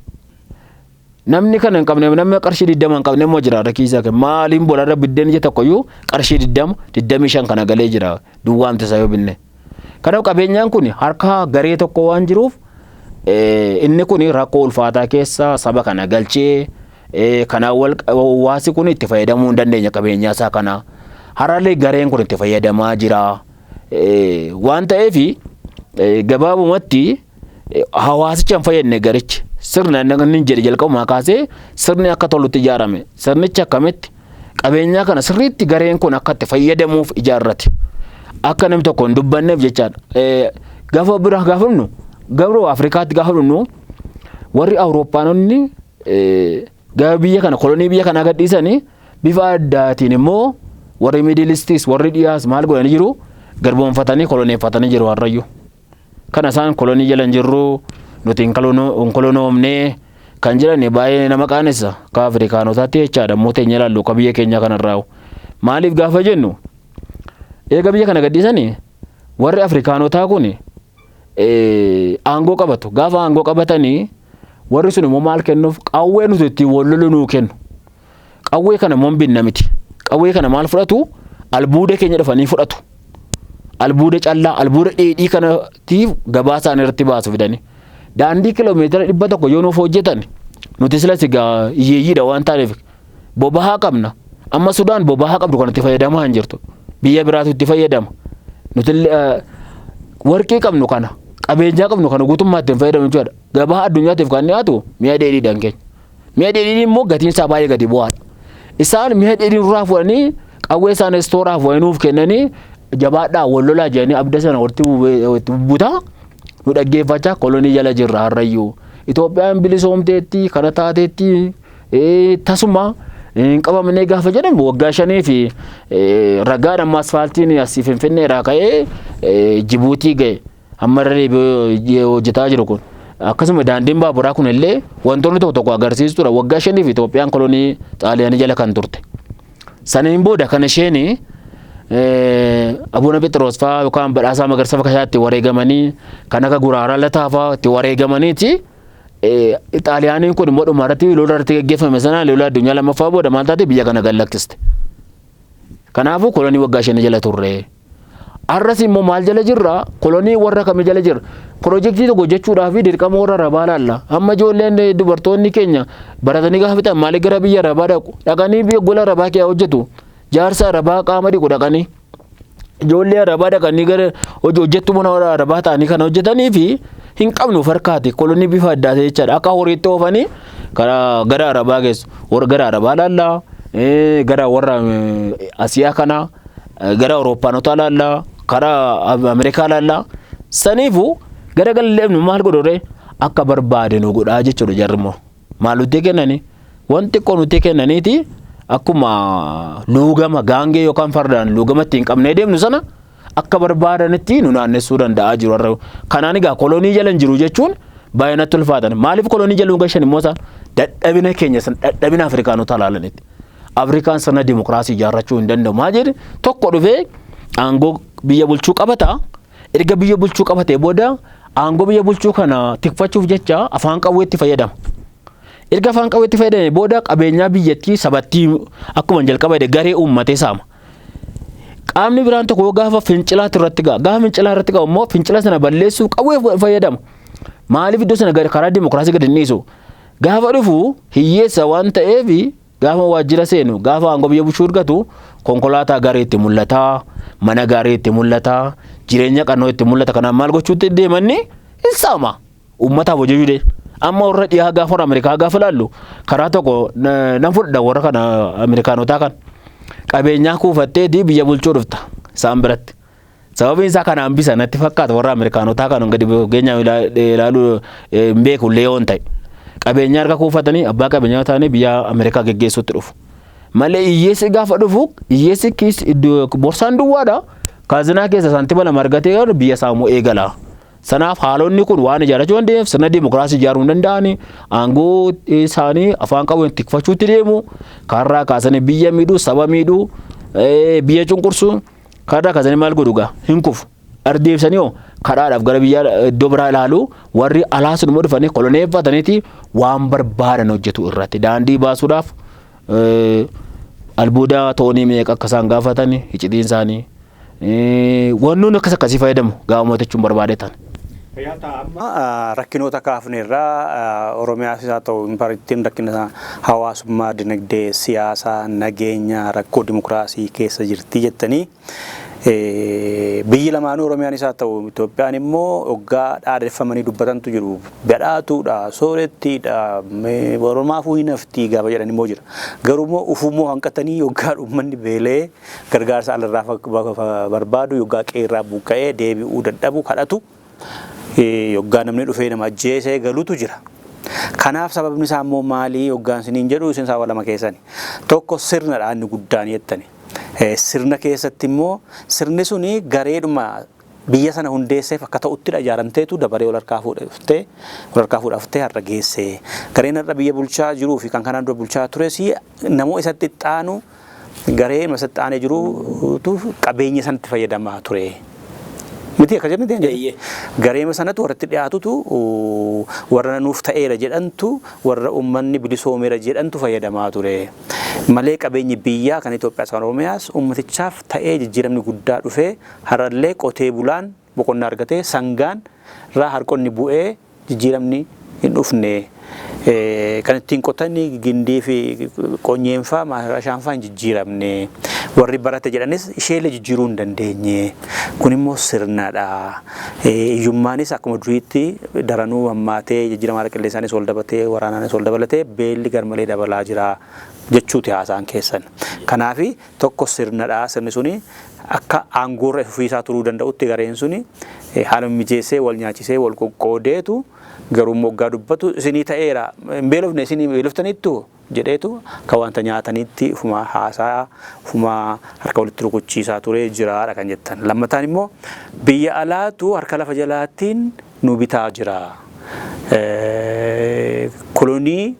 Namni kana hin qabne, namni qarshii 20 hin qabne immoo jira rakiisaa kan maaliin bolarra biddeen ija tokkoyyuu qarshii 20, 25 kana galee jira duwwaamti isaa yoo binne. Kanaaf qabeenyaan kun harka garee tokko waan jiruuf inni kun rakkoo ulfaataa keessa saba kana galchee, kanaan wal hawaasi kun itti fayyadamuu hin dandeenya qabeenyaa isaa kana. Har'allee gareen kun itti fayyadamaa jira. Waan ta'eef gabaabumatti hawaasicha hin fayyadne garichi. Sirna inni jedhe jalqabumaa kaasee sirni akka tolutti ijaarame. Sirnichi akkamitti qabeenyaa kana sirriitti gareen kun akka itti fayyadamuuf ijaarrate. Akka namni tokko hin dubbanneef jechaadha. Gaafa bira gaafa dhufnu, garuu Afrikaatti gaafa dhufnu, warri Awurooppaanonni gaafa biyya kana kolonii biyya kanaa gadhiisanii bifa addaatiin immoo warri Middle Eastis warri dhiyaas maal godhanii jiru? Garboonfatanii koloneeffatanii jiru har'ayyuu. Kana isaan kolonii jala hin jirru, nuti hin kolonoomne kan jedhan baay'ee nama qaanessa akka Afrikaanotaatti jechaadha. Immoo teenya ilaallu akka biyya keenya kanarraa maaliif gaafa jennu, eega biyya kana gadhiisanii warri Afrikaanotaa kun aangoo qabatu. Gaafa aangoo qabatanii warri sun immoo maal kennuuf? Qawwee nuti ittiin wal lolu nuu kennu. Qawwee kana immoo binna miti. Qawwee kana maal fudhatu? Albuuda keenya dhufanii fudhatu. Albuuda callaa, albuuda dheedhii kanatiif gabaa isaanii irratti baasu fidanii. Daandii kiloomeetira 100 yoo nuuf hojjetan, nuti silas egaa hiyyeeyyiidha waan taaneef boba'aa qabna. Amma Sudaan boba'aa qabdu kanatti fayyadamaa hin jirtu. Biyya biraatu itti fayyadama. Nuti warqii qabnu kana, qabeenyaa qabnu kana guutummaatti hin fayyadamu jechuudha. Gabaa addunyaatiif kan dhiyaatu mi'a dheedhiidhaan keenya. Mi'a dheedhiin immoo gatiin isaa baay'ee gadi bu'aadha. Isaan mi'a dheedhii nurraa fuudhanii qawwee isaan istooraaf wayii nuuf kennanii jabaadhaa wal lolaa jedhanii abda sana walitti butaa nu dhaggeeffachaa kolonii jala jirra har'ayyuu. Itoophiyaan bilisoomteetti kana taateetti tasuma hin qabamnee gaafa jedhamu waggaa 5 fi ragaan amma asfaaltiin asii Finfinneedhaa ka'ee Jibuutii ga'e amma irra deebi'ee hojjetaa jiru kun. Akkasuma daandiin baaburaa kun illee wantoonni tokko tokko agarsiistuudha. Waggaa 5f Itoophiyaan kolonii Xaaliyaanii jala kan turte. Saniin booda kan isheen Abuna Phexros fa'aa yookaan Badhaasaa Magarsaa fa'aa itti wareegamanii, kan akka Guraaraa Lataa fa'aa itti wareegamaniiti. Xaaliyaaniin kun immoo dhuma irratti lola irratti geggeeffame sana, lola addunyaa lammaffaa booda maal taate? Biyya kana gad lakkiste. Kanaafuu kolonii waggaa 5 jala turre. Har'as immoo maal jala jirra? Kolonii warra kamii jala jirra? Piroojeektii tokko hojjechuudhaaf dirqama warra Arabaa laalla. Amma ijoolleen dubartoonni keenya baratanii gaafa fixan maaliif gara biyya Arabaa dhaqu? Dhaqanii biyya gola Arabaa keessa hojjetu. Jaarsa Arabaa qaama dhiqu dhaqanii. Ijoollee Arabaa dhaqanii gara hojii hojjettuu mana warra Arabaa ta'anii kan hojjetanii fi hin qabnu farkaati. Kolonii bifa addaa ta'e jechaadha. Akka horiitti oofanii karaa gara Arabaa geessu. Warra gara Arabaa laallaa, gara warra Asiyaa kanaa, gara Awurooppaanotaa laallaa, karaa Ameerikaa laallaa. Saniifuu gara galleefnu maal godhu? Akka barbaade nu godhaa jechuudha jarri immoo. Maal nutti kennani? Wanti xiqqoo nutti kennaniiti. Akkuma luugama gaangee yookaan fardaan luugama ittiin qabnee deemnu sana akka barbaadanitti nu naannessuu danda'aa jiru har'a. Kanaan egaa kolonii jala hin jiru jechuun baay'ee natti ulfaatan. Maaliif kolonii jala nu gashan immoo isaan dadhabina keenya san dadhabina Afrikaanota ilaalanitti. Afrikaan sirna dimokiraasii ijaarrachuu hin danda'u. Maal jedhe tokko dhufee aangoo biyya bulchuu qabata. Erga biyya bulchuu qabatee booda aangoo biyya bulchuu kana tikfachuuf jecha afaan qawweetti fayyadama. Erga afaan qawweetti fayyadame booda qabeenyaa biyyattii sabattii akkuma jalqaba jedhe garee uummatee saama. Qaamni biraan tokko gaafa fincilaatti irratti ga'a. Gaafa fincilaa irratti ga'u immoo fincila sana balleessuuf qawwee fayyadama. Maaliif iddoo sana karaa dimokiraasii gadi hin dhiisu? Gaafa dhufu hiyyeessa waan ta'eef gaafa waajjira seenu, gaafa aangoo biyya bulchuu argatu konkolaataa gaarii itti mul'ata, mana gaarii itti mul'ata, jireenya qannoo itti mul'ata. Kanaaf maal gochuutti deemanni hin saama. Uummataaf hojjechuu dee. Amma warra dhiyaa gaafa warra Ameerikaa gaafa ilaallu karaa tokko nan fudhadha warra kana Ameerikaanotaa kan. Qabeenyaa kuufatteeti biyya bulchuu dhufta isaan biratti. Sababiin isaa kana hambisa natti fakkaata warra Ameerikaanotaa kan gadi fageenyaan ilaaluu hin beeku illee yoon ta'e. Qabeenyaa harka kuufatanii abbaa qabeenyaa ta'anii biyya Ameerikaa geggeessuutti dhufu. Malee hiyyeessi gaafa dhufu hiyyeessi kiis borsaan duwwaadha. Kaazinaa keessa saantima 2 argatee biyya saamuu eegala. Sanaaf haalonni kun waan ijaarrachuu danda'eef sirna dimokiraasii ijaaruu hin danda'ani. Aangoo isaanii afaan qawween tikfachuutti deemu. Karraa kaasanii biyya miidhuu, saba miidhuu, biyya cunqursuu. Karraa kaasanii maal godhu gaa? Hin kufu. Ardeebsanii hoo kadhaadhaaf gara biyya iddoo biraa ilaalu warri alaa sun immoo dhufanii koloneeffataniiti waan barbaadan hojjetu irratti. Daandii baasuudhaaf albuuda toonii meeqa akka isaan gaafatan iccitiin isaanii. Wannoon akkas akkasii fayyadamu gaafa jechuun barbaadetan. Amma rakkinoota kaafne irraa Oromiyaas haa ta'u impaayeriittiin rakkina hawaasummaa, dinagdee, siyaasaa, nageenya, rakkoo dimokiraasii keessa jirti jettanii biyyi lamaanuu Oromiyaanis haa ta'u Itoophiyaan immoo hoggaa dhaadeffamanii dubbatantu jiru. Badhaatuudha, soorettiidha, Oromaafuu hin hafti gaafa jedhan immoo jira. Garuu immoo ufummoo hanqatanii hoggaa uummanni beelee gargaarsa alarraa barbaadu yoggaa qeerraa buqqa'ee deebi'uu dadhabu kadhatu yoggaa namni dhufee nama ajjeesee galutu jira. Kanaaf sababni isaa immoo maali yoggaan isiniin jedhu isin sababa lama keessani. Tokko sirnadha inni guddaan jettani. Sirna keessatti immoo sirni suni gareedhuma biyya sana hundeesseef akka ta'uttidha ijaaramteetu dabaree wal harkaa fuudhaftee wal harkaa fuudhaftee har'a geesse. Gareen har'a biyya bulchaa jiruu fi kan kanaan dura bulchaa tures namoo isatti itti garee isatti aanee jirutu qabeenya sanatti fayyadamaa ture. Miti akka jedhamti jedhe. Gareema sanatu warratti dhiyaatutu warra nuuf ta'eera jedhantu warra uummanni bilisoomeera jedhantu fayyadamaa ture. Malee qabeenyi biyyaa kan Itoophiyaas kan Oromiyaas uummatichaaf ta'ee jijjiiramni guddaa dhufee har'allee qotee bulaan boqonnaa argatee sangaan irraa harqonni bu'ee jijjiiramni hin dhufne. Kan ittiin qotanii gindii fi qonyeenfaa maashaanfaa hin jijjiiramne. Warri barate jedhanis isheellee jijjiiruu hin dandeenye. Kun immoo sirnadha. Hiyyummaanis akkuma duriitti daranuu hammaatee jijjiirama haala qilleensaanis wal dabatee waraanaanis wal dabalatee beelli garmalee dabalaa jira jechuuti haasaan keessan. Kanaafi tokko sirnadha. Sirni suni akka aangoorra ofiisaa turuu danda'utti gareen suni haala mijeessee wal nyaachisee wal qoqqoodeetu garuu moggaa dubbatu isinii ta'eera hin beelofne isinii beeloftaniittu jedheetu akka wanta nyaatanitti ufuma haasaa ufuma harka walitti rukuchiisaa ture jiraadha kan jettan. Lammataan immoo biyya alaatu harka lafa jalaatiin nu bitaa jira. Kolonii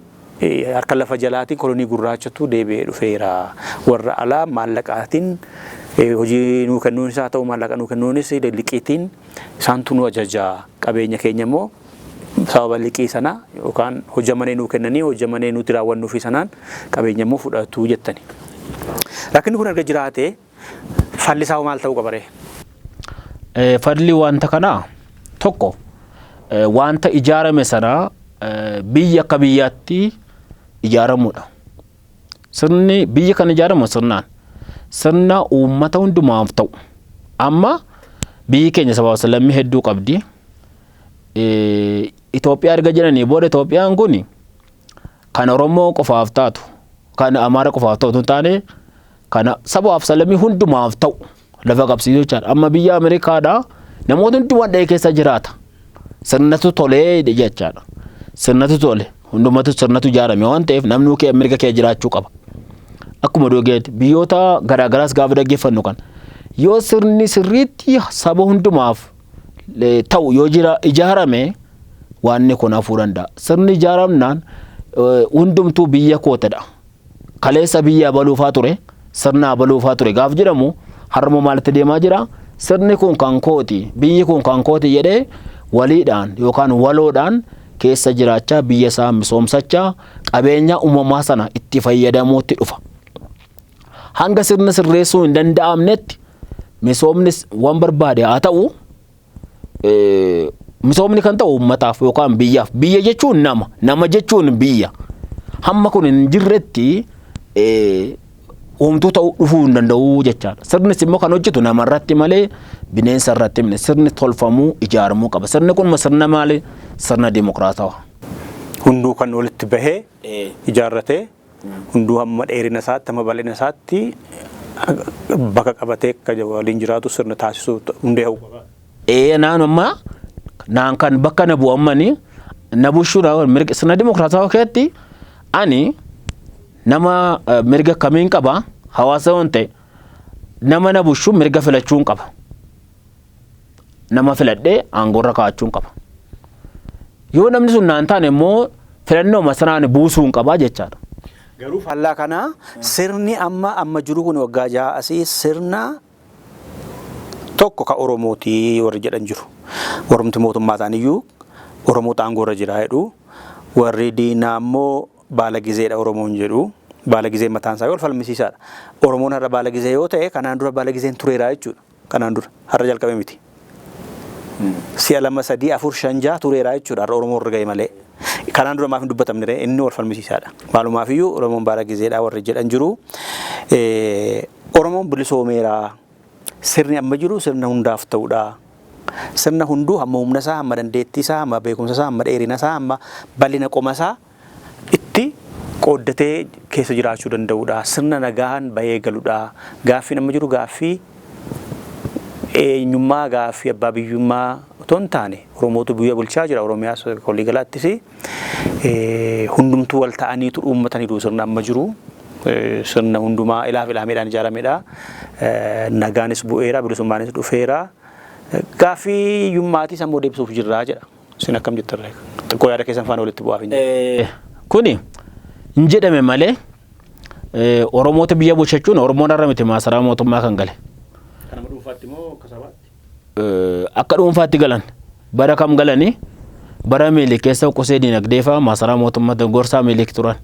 harka lafa jalaatiin kolonii gurraachatu deebi'ee dhufeera. Warra alaa maallaqaatiin hojii nuu kennuunis haa ta'u maallaqa nuu kennuunis liqiitiin isaantu nu ajaja. Qabeenya keenya immoo sababa liqii sana yookaan hojjamanee nuu kennanii hojjamanee nuti raawwannuufi sanaan qabeenya immoo fudhatu jettani. Rakkinni kun erga jiraate falli isaa maal ta'uu qaba ree? Falli wanta kanaa tokko wanta ijaarame sana biyya akka biyyaatti ijaaramuudha. Sirni biyya kan ijaaramu sirnaan sirna uummata hundumaaf ta'u. Amma biyyi keenya sababa lammii hedduu qabdi. Itoophiyaa erga jedhanii booda Itoophiyaan kun kan Oromoo qofaaf taatu, kan Amaara qofaaf ta'u hin taane kan sabaaf sablammii hundumaaf ta'u lafa qabsiisuu jechaadha. Amma biyya Ameerikaadhaa namoota hundumaa dhahee keessa jiraata. Sirnatu tolee jechaadha. Sirnatu tole. Hundumatu sirnatu ijaarame waan ta'eef namni kee mirga kee jiraachuu qaba. Akkuma dogeetti biyyoota garaagaraas gaafa dhaggeeffannu kan yoo sirni sirriitti saba hundumaaf ta'u yoo jira ijaarame waanni kun hafuu danda'a. Sirni ijaaramnaan hundumtuu biyya kootadha. Kaleessa biyya baluufaa ture, sirna baluufaa ture gaaf jedhamu har'ammoo maalitti deemaa jira? Sirni kun kan kooti, biyyi kun kan kooti jedhee waliidhaan yookaan waloodhaan keessa jiraachaa, biyya isaa misoomsachaa, qabeenya uumamaa sana itti fayyadamuutti dhufa. Hanga sirna sirreessuu hin danda'amnetti misoomnis waan barbaade haa ta'u, misoomni kan ta'u uummataaf yookaan biyyaaf. Biyya jechuun nama, nama jechuun biyya. Hamma kun hin jirretti homtuu ta'uu dhufuu hin danda'u jechaadha. Sirnis immoo kan hojjetu namarratti malee bineensa irratti miti. Sirni tolfamuu, ijaaramuu qaba. Sirni kun sirna maali? Sirna dimokiraatawaa. Hunduu kan walitti bahee ijaarratee, hunduu hamma dheerina isaatti, hamma bal'ina isaatti bakka qabatee akka waliin jiraatu sirna taasisuu hundee hawwu qaba. Naan amma naan kan bakka na bu'ammani na bushuudha. Mirga sirna dimokiraatawaa keessatti ani nama mirga kamiin qaba? Hawaasa yoon ta'e, nama na bushu mirga filachuun qaba. Nama filadhee aangoorra kaa'achuun qaba. Yoo namni sun naan taane immoo filannoo sanaan buusuun qaba jechaadha. Garuu faallaa kanaa sirni amma jiru kun waggaa 6 asii sirna tokko ka Oromootii warri jedhan jiru. Warrumti mootummaa ta'aniyyuu Oromoota aangoorra jira jedhu. Warri diinaa immoo baala gizeedha Oromoon jedhu. Baala gizee mataan isaa wal falmisiisaadha. Oromoon har'a baala gizee yoo ta'e, kanaan dura baala gizeen tureera jechuudha. Kanaan dura har'a jalqabe miti. Si'a 2, 3, 4, 5, 6 tureera jechuudha har'a Oromoo irra ga'e malee. Kanaan dura maaf hin dubbatamne ree? Inni wal falmisiisaadha. Maalumaafiyyuu Oromoon baala gizeedha warri jedhan jiru. Oromoon bilisoomeera. Sirni amma jiru sirna hundaaf ta'udha. Sirna hunduu hamma humna isaa, hamma dandeettii isaa, hamma beekumsa isaa, hamma dheerina isaa, hamma bal'ina qoma isaa itti qooddatee keessa jiraachuu danda'udha. Sirna nagaan bahee galudha. Gaaffiin amma jiru gaaffii eenyummaa, gaaffii abbaa biyyummaa otoo hin taane, Oromootu biyya bulchaa jira. Oromiyaas waliigalaattis hundumtuu wal ta'aniitu uummataniiru. Sirna amma jiru sirna hundumaa ilaaf ilaameedhaan ijaaramedha. Nagaanis bu'eera, bilisummaanis dhufeera. Gaaffii hiyyummaatis ammoo deebisuuf jirraa jedha. Isin akkam jettan? Xiqqoo yaada keessan faana walitti bu'aaf hin jiru. Kuni hin jedhame malee Oromoota biyya bulchachuun Oromoon har'a miti maasaraa mootummaa kan gale. Kanama dhuunfaatti moo akka sabaatti? Akka dhuunfaatti galan. Bara kam galanii? Bara Miilik keessa qusee dinagdee fa'aa maasaraa mootummaa gorsaa Miilik turan.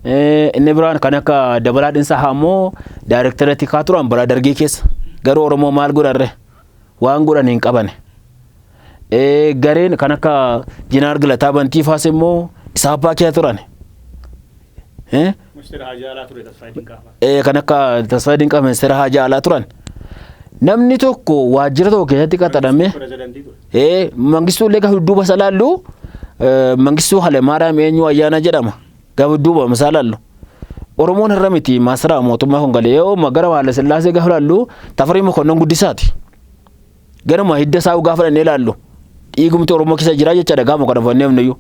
Inni biraan kan akka Dabalaa Dhinsaa immoo daayirektara tikaa turan bara Dargii keessa. Garuu Oromoo maal godharre? Waan godhan hin qabane. Gareen kan akka Jinaar Galataa Bantii faas immoo Isaappaa keessa turan. Ministeera Haajaa Alaa ture Tasfaayee Dinqaa fa'a. Kan akka Tasfaayee Dinqaa ministeera Haajaa Alaa turan. Namni tokko waajjira tokko keessatti qaxaramee Pirezidantii ture. Mangistuu illee gaafa dudduuba isa laallu, Mangistuu Hayilemaariyaam eenyu ayyaana jedhama. Gaafa dudduuba isaa laallu. Oromoon har'a miti maasaraa mootummaa kun galee. Yoo gara Haile Sillaasee gaafa laallu, Tafarii Mokonnon Guddisaati. Garuma hidda isaa gaafa dhannee laallu dhiigumti Oromoo keessa jira jechaadha gaafa kana fannee iyyuu.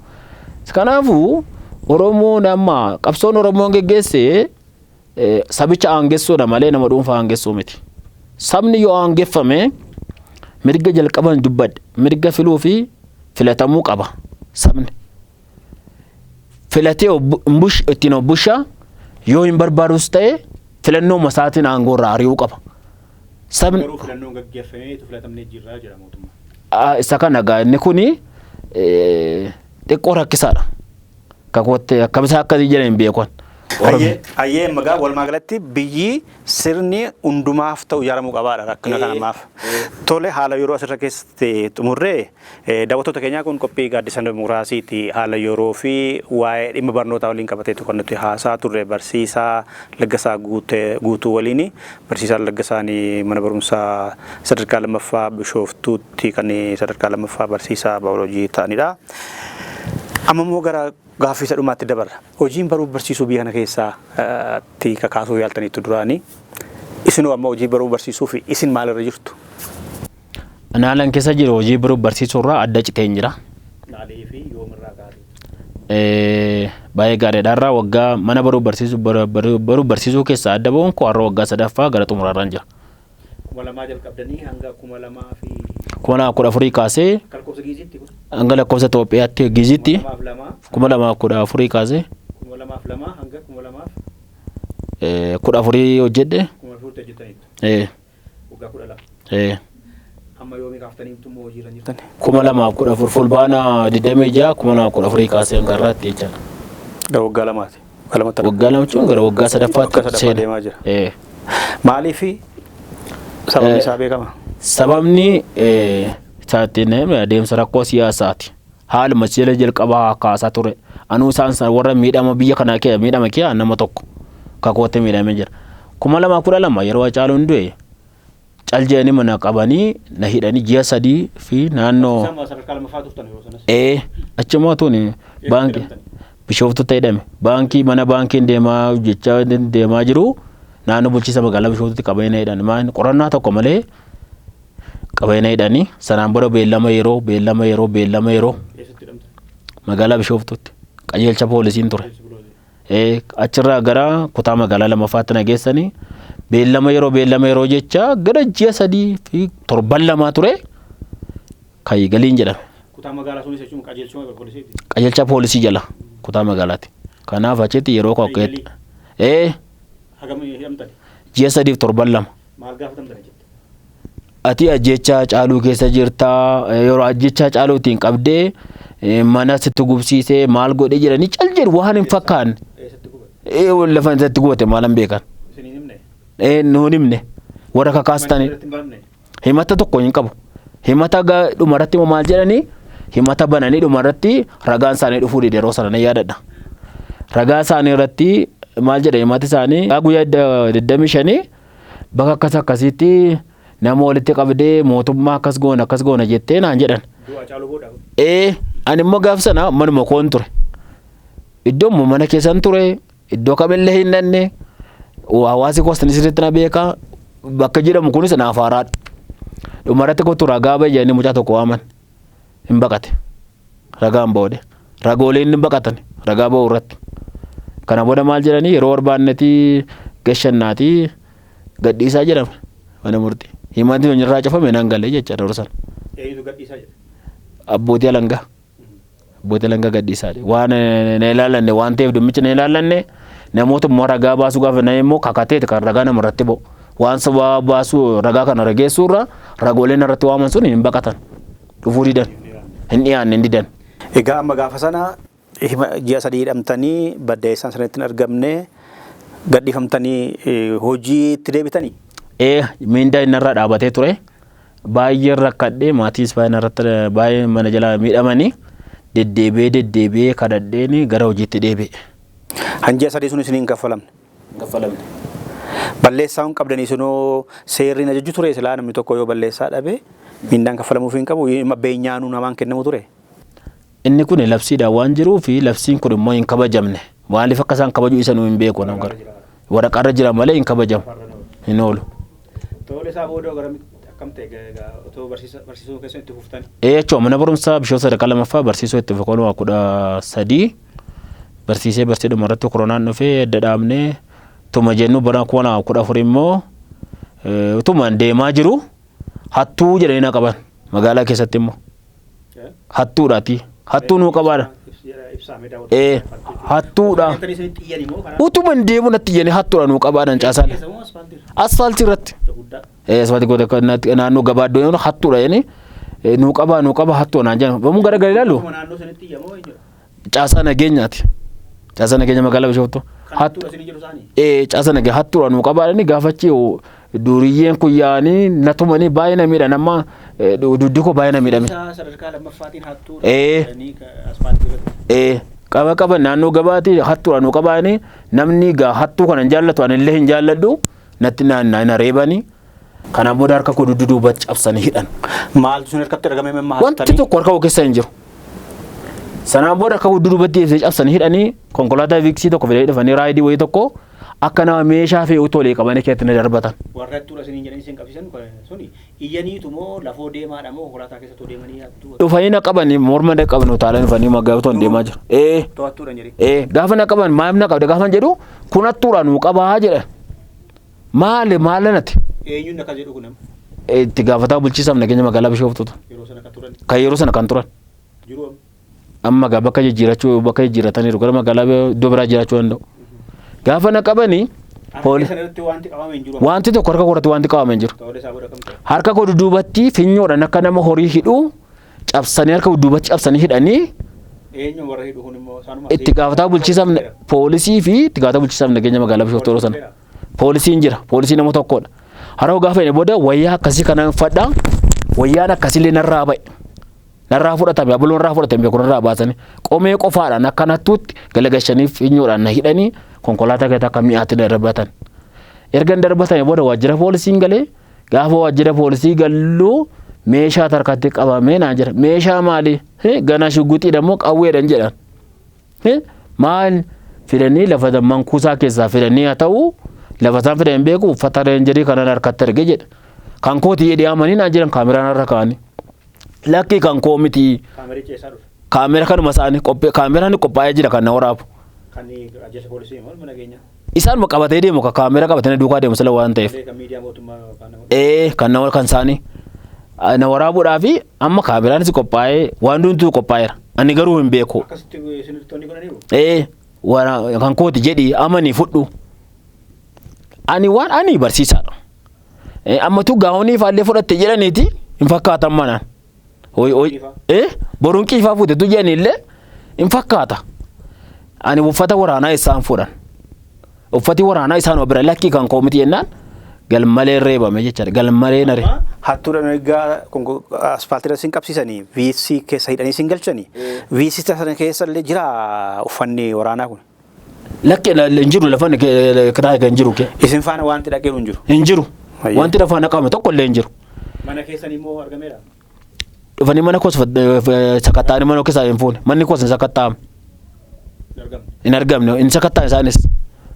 Kanaafuu Oromoon amma qabsoon Oromoon geggeesse sabicha aangessuudha malee nama dhuunfaa aangessuu miti. Sabni yoo aangeffame, mirga jalqaban dubbadhe, mirga filuu fi filatamuu qaba sabni. Filatee ittiin of bushaa yoo hin barbaadus ta'e, filannoo masaatiin aangoo irraa ari'uu qaba. Sabni Garuu filannoon gaggeeffamee filatamnee jirraa jira mootummaa. Isa kana gaa inni kuni xiqqoo rakkisaadha. Kakootti akkamisaa akkasii jedhan hin beekan. Ayyee, magaa walumaa galatti biyyi sirni hundumaaf ta'u ijaaramuu qabaadha rakkina kana ammaaf. Tole, haala yeroo asirra keessatti xumurree, daawwattoota keenyaa, kun qophii Gaaddisa Dimokiraasiiti. Haala yeroo fi waa'ee dhimma barnootaa waliin qabateetu kan nuti haasaa turre barsiisaa Laggasaa Guutuu waliin. Barsiisaan Laggasaan mana barumsaa sadarkaa lammaffaa Bishooftuutti kan sadarkaa lammaffaa barsiisaa baayoloojii ta'anidha. Amma immoo gara gaaffii isa dhumaatti dabarra. Hojiin baruuf barsiisuu biyya kana keessaa tti kakaasuu yaaltaniitu duraanii. Isinoo amma hojii baruu barsiisuu fi isin maalirra jirtu? Naalan keessa jiru hojii baruuf barsiisuu irraa adda citeen jira. Maalii fi yoomirraa kaasee? Baay'ee gaariidha. Har'a waggaa mana baruu barsiisuu baruu barsiisuu keessaa adda ba'uun koo har'a waggaa sadaffaa gara xumuraarraan jira. 2000 jalqabdanii hanga 2000 fi 2014 kaasee akka lakkoofsa Giizitti kun hanga lakkoofsa Itoophiyaatti Giizitti 2002 2014 kaasee 2002 hanga 2000 14 hojjedhe. 2004 hojjetaniitu. Waggaa 12. Amma yoomii kaaftanii immoo hojiirra hin jirtan? 2014 Fulbaana 26 2014 kaasee hanga har'aatti jechaadha. Gara waggaa lamaati. Waggaa lamatti Waggaa lama jechuun gara waggaa sadaffaatti Waggaa sadaffaa seena. deemaa jira. Maaliif sababni isaa beekama? Sababni isaatiin adeemsa rakkoo siyaasaati. Haaluma sila jalqabaa kaasaa ture. Anuu isaan sana warra miidhama biyya kanaa kee miidhama kee nama tokko kakootti miidhamee jira. 2012 yeroo Hacaaluun du'e cal jedhanii mana qabanii na hidhanii ji'a 3 fi naannoo Isaan sadarkaa lammaffaa turtan yeroo sanas. Achuma tuni baankii Bishooftutti hidhame. Baankii mana baankiin deemaa hojjechaa deemaa jiru naannoo bulchiinsa magaalaa Bishooftutti qabanii na hidhan. Maal qorannaa tokko malee qabanii na hidhanii sanaan booda beellama yeroo beellama yeroo beellama yeroo Eessatti hidhamtan? Magaalaa Bishooftutti qajeelcha poolisiin ture. Achirraa gara kutaa magaalaa lammaffaatti na geessanii beellama yeroo beellama yeroo jecha gara ji'a 3 fi torban lamaa ture kan galiin jedhame. Kutaa magaalaa sunis jechuun qajeelchuma poolisiiti. Qajeelcha poolisii jala kutaa magaalaati. Kanaaf achitti yeroo koo Galii. Hagam hidhamtan? Ji'a 3 fi torban lama. Maal gaafatamtan achitti? Ati ajjechaa Hacaaluu keessa jirtaa, yeroo ajjechaa Hacaaluutiin qabdee mana sitti gubsiisee maal godhee jedhanii cal jedhu waan hin fakkaanne. Eessatti gubate? Lafa isatti gubate maalan beekan. Isin hin himne? Nuun himne. Warra kakaastanii. Irratti hin banamne? Himata tokko hin qabu. Himata dhumarratti immoo maal jedhanii himata bananii dhumarratti ragaan isaanii dhufuu dide yeroo sana nan yaadadha. Ragaa isaanii irratti maal jedha himati isaanii guyyaa 25 bakka akkas akkasiitti nama walitti qabdee mootummaa akkas goona akkas goona jettee naan jedhan. Du'a Hacaaluu booda? Ani immoo gaaf sana manuma koon ture. Iddoo immoo mana keessan ture iddoo kamillee hin dhanne hawaasi koos sirriitti na beeka bakka jedhamu kunis naaf haaraadha. Dhumarratti kottu ragaa ba'i jedhanii mucaa tokko waaman hin baqate. Ragaan ba'uudhe. Ragooleen hin baqatan ragaa ba'uu irratti. Kana booda maal jedhanii yeroo barbaannetti gashannaatii gadhiisaa jedhame mana murtii. Himanni irraa cufame nan galee jecha yeroo sana. Eenyutu gadhiisaa jedhe? Abbootii alangaa. Abbootii alangaa gadhiisaa jedhe. Waan na ilaallanne waan ta'eef dhimmicha na ilaallanne namoota immoo ragaa baasuu gaafa na immoo kakateeti kan ragaa nama irratti ba'u. Waan sabaa baasuu ragaa kana rageessuu irra ragooleen irratti waaman sun hin baqatan. Dhufuu didan. Hin dhiyaanne hin didan. Egaa amma gaafa sana ji'a 3 hidhamtanii baddeessaan sanatti hin argamne gadhiifamtanii hojiitti deebitanii? Miindaa inni irraa dhaabatee ture. Baay'ee rakkadhee maatiis baay'ee irratti baay'ee mana jalaa miidhamanii deddeebi'ee deddeebi'ee kadhadheen gara hojiitti deebi'e. Han ji'a 3 sun isiniin hin kaffalamne? Hin kaffalamne. Balleessaa hin qabdanii sunoo seerri hin ajaju ture silaa namni tokko yoo balleessaa dhabe miindaan kaffalamuuf hin qabu beenyaanuu namaan kennamu ture. Inni kun labsiidhaan waan jiruu fi labsiin kun immoo hin kabajamne. Maaliif akka isaan kabajuu isa nu hin beeku nama gara. Waraqaarra jira malee hin kabajamu. Hin oolu. Tole isaa booda garamitti akkam ta'e otoo barsiisuu keessan itti fuftani? Jechuun mana barumsaa Bishooftuu sadarkaa lammaffaa barsiisuu itti fufe 13 barsiisee barsiisee dhumarratti koronaan dhufee adda dhaabnee tuma jennu bara 2014 immoo utuma deemaa jiru hattuu jedhanii na qaban magaalaa keessatti immoo. Hattuudhaati. Hattuu nuu qabaadha. Hattuudha. Utuma hin deemu natti iyyanii hattuudha nuu qabaadhaan caasaan. Asfaaltii irratti. Asfaaltii goota naannoo gabaa iddoo yeroo hattuudha jedhanii nuu qabaa nuu qaba hattuudha naan jedhan. Yommuu gara gara ilaalu caasaa nageenyaati. Caasaa nageenya magaalaa Bishooftuu. Caasaa nageenya hattuudha nuu qabaa jedhanii gaafachi duriyyeen kun yaa'anii na tumanii baay'ee na miidhan amma duddi koo baay'ee na miidhame. Sadarkaa lammaffaatiin hattuudha jedhanii asfaaltii irratti. Qaba qaban naannoo gabaati hattuudha nuu qabaanii namni gaa hattuu kana hin jaallatu ani illee hin jaalladhu natti na reebanii. Kanaan booda harka koo duddu duubatti cabsanii hidhan. Maaltu sun harkatti argame mamma Wanti tokko harka koo keessa hin jiru. Sanaan booda harka koo duddu duubatti cabsanii hidhanii konkolaataa viiksii tokko fidanii dhufanii raayidii wayii tokko Akka nama meeshaa fe'uutti olii qabanii keessatti na darbatan. Warra hattuudha isiniin jedhanii isin qabsiisan suni iyyaniitu moo lafoo deemaadha moo konkolaataa keessattuu deemanii hattuu? Dhufanii na qabanii, morma na qaban, utaalan dhufanii magaalaa otoo deemaa jiru. Ee. To'attuudha jedhee. Ee, gaafa na qaban, maaliif na qabde gaafa jedhu, kun hattuudha nuu qabaa jedha. Maali maala nati? Eenyuun akkas jedhu kun nama? Itti gaafataa bulchiisaaf nageenya magaalaa Bishooftuutu. Yeroo sana kan turan. Kan yeroo sana kan turan. Jiru amma. Amma gaa bakka jijjiirachuu, bakka jijjiirataniiru, gara magaalaa iddoo biraa jiraachuu danda'u. Gaafa na qabanii Harka sana irratti wanti qabame hin jiru. Wanti tokko harka koorratti wanti qabame hin jiru. Ta'ulee isaa booda kam ta'e? Harka koo dudduubatti finyoodhaan akka nama horii hidhuu cabsanii, harka dudduubatti cabsanii hidhanii. Eenyu warra hidhu kun immoo isaanuma? Itti gaafataa bulchiisaaf poolisii fi itti gaafataa bulchiisaaf nageenya magaalaa Bishooftuu yeroo sana. Poolisiin jira. Poolisii nama tokkodha. Haroo gaafa inni booda wayyaa akkasii kana uffadha. Wayyaan akkasiillee narraa ba'e. Narraa fudhatame, abaloo narraa fudhatame beeku, narraa baasanii qomee qofaadhaan akka nattuutti galagashanii finyoodhaan na hidhanii konkolaataa keessatti akka mi'aatti na darbatan. Erga darbatanii booda waajjira poolisiin galee, gaafa waajjira poolisii galluu meeshaa harkatti qabamee naan jedha. Meeshaa maali? Gana shugguxiidha moo qawweedhan jedhan. Maal fidanii lafa mankuusaa keessaa fidanii haa ta'u, lafa isaan fidan hin beeku, uffata reenjerii kanan harkatti arge jedha. Kan kooti jedhee amanii naan jedhan, kaameraan harka kaa'anii. Lakki, kan koo miti. Kaamerichi eessaa dhufe? Kaamera kanuma isaanii qophee, kaameraan qophaa'ee jira kan na waraabu. Kan ajjeesa poolisii moo mana nageenyaa? Isaan qabatee deemu, kan kaamera qabatanii duukaa deemu sila waan ta'eef. Kan miidiyaa mootummaa yookaan nama. Ee, kan nama kan isaanii. Na waraabuudhaa fi amma kaameraanis qophaa'ee waan hundumtuu qophaa'eera. Ani garuu hin beeku. Akkasitti isinirtoonni godhaniiru? Ee, kan kooti jedhi amanii fudhu. Ani waan ani barsiisaadha. Ammatu gaa'onii faallee fudhatte jedhaniiti hin fakkaatan manaan. Boruun qiifaa fuutetu jedhanillee hin fakkaata. Ani uffata waraanaa isaan fuudhan. Uffati waraanaa isaan bira, lakkii kan koo miti jennaan galmalee reebame jechaadha. Galmalee nare. Hattuudhaan egaa asfaaltiirra isin qabsiisanii VC keessa hidhanii isin galchanii, VC sana keessa illee jira uffanni waraanaa kun? Lakki, hin jiru, lafa kiraa hin jiru. Isin faana wanti dhaqeeru hin jiru? Hin jiru. Wanti lafa naqame tokko illee hin jiru. Mana keessan immoo argameera? Dhufanii mana koos sakatta'anii mana keessaa hin fuune. Manni koos hin sakatta'amne. Hin argamne, hin sakatta'an isaanis.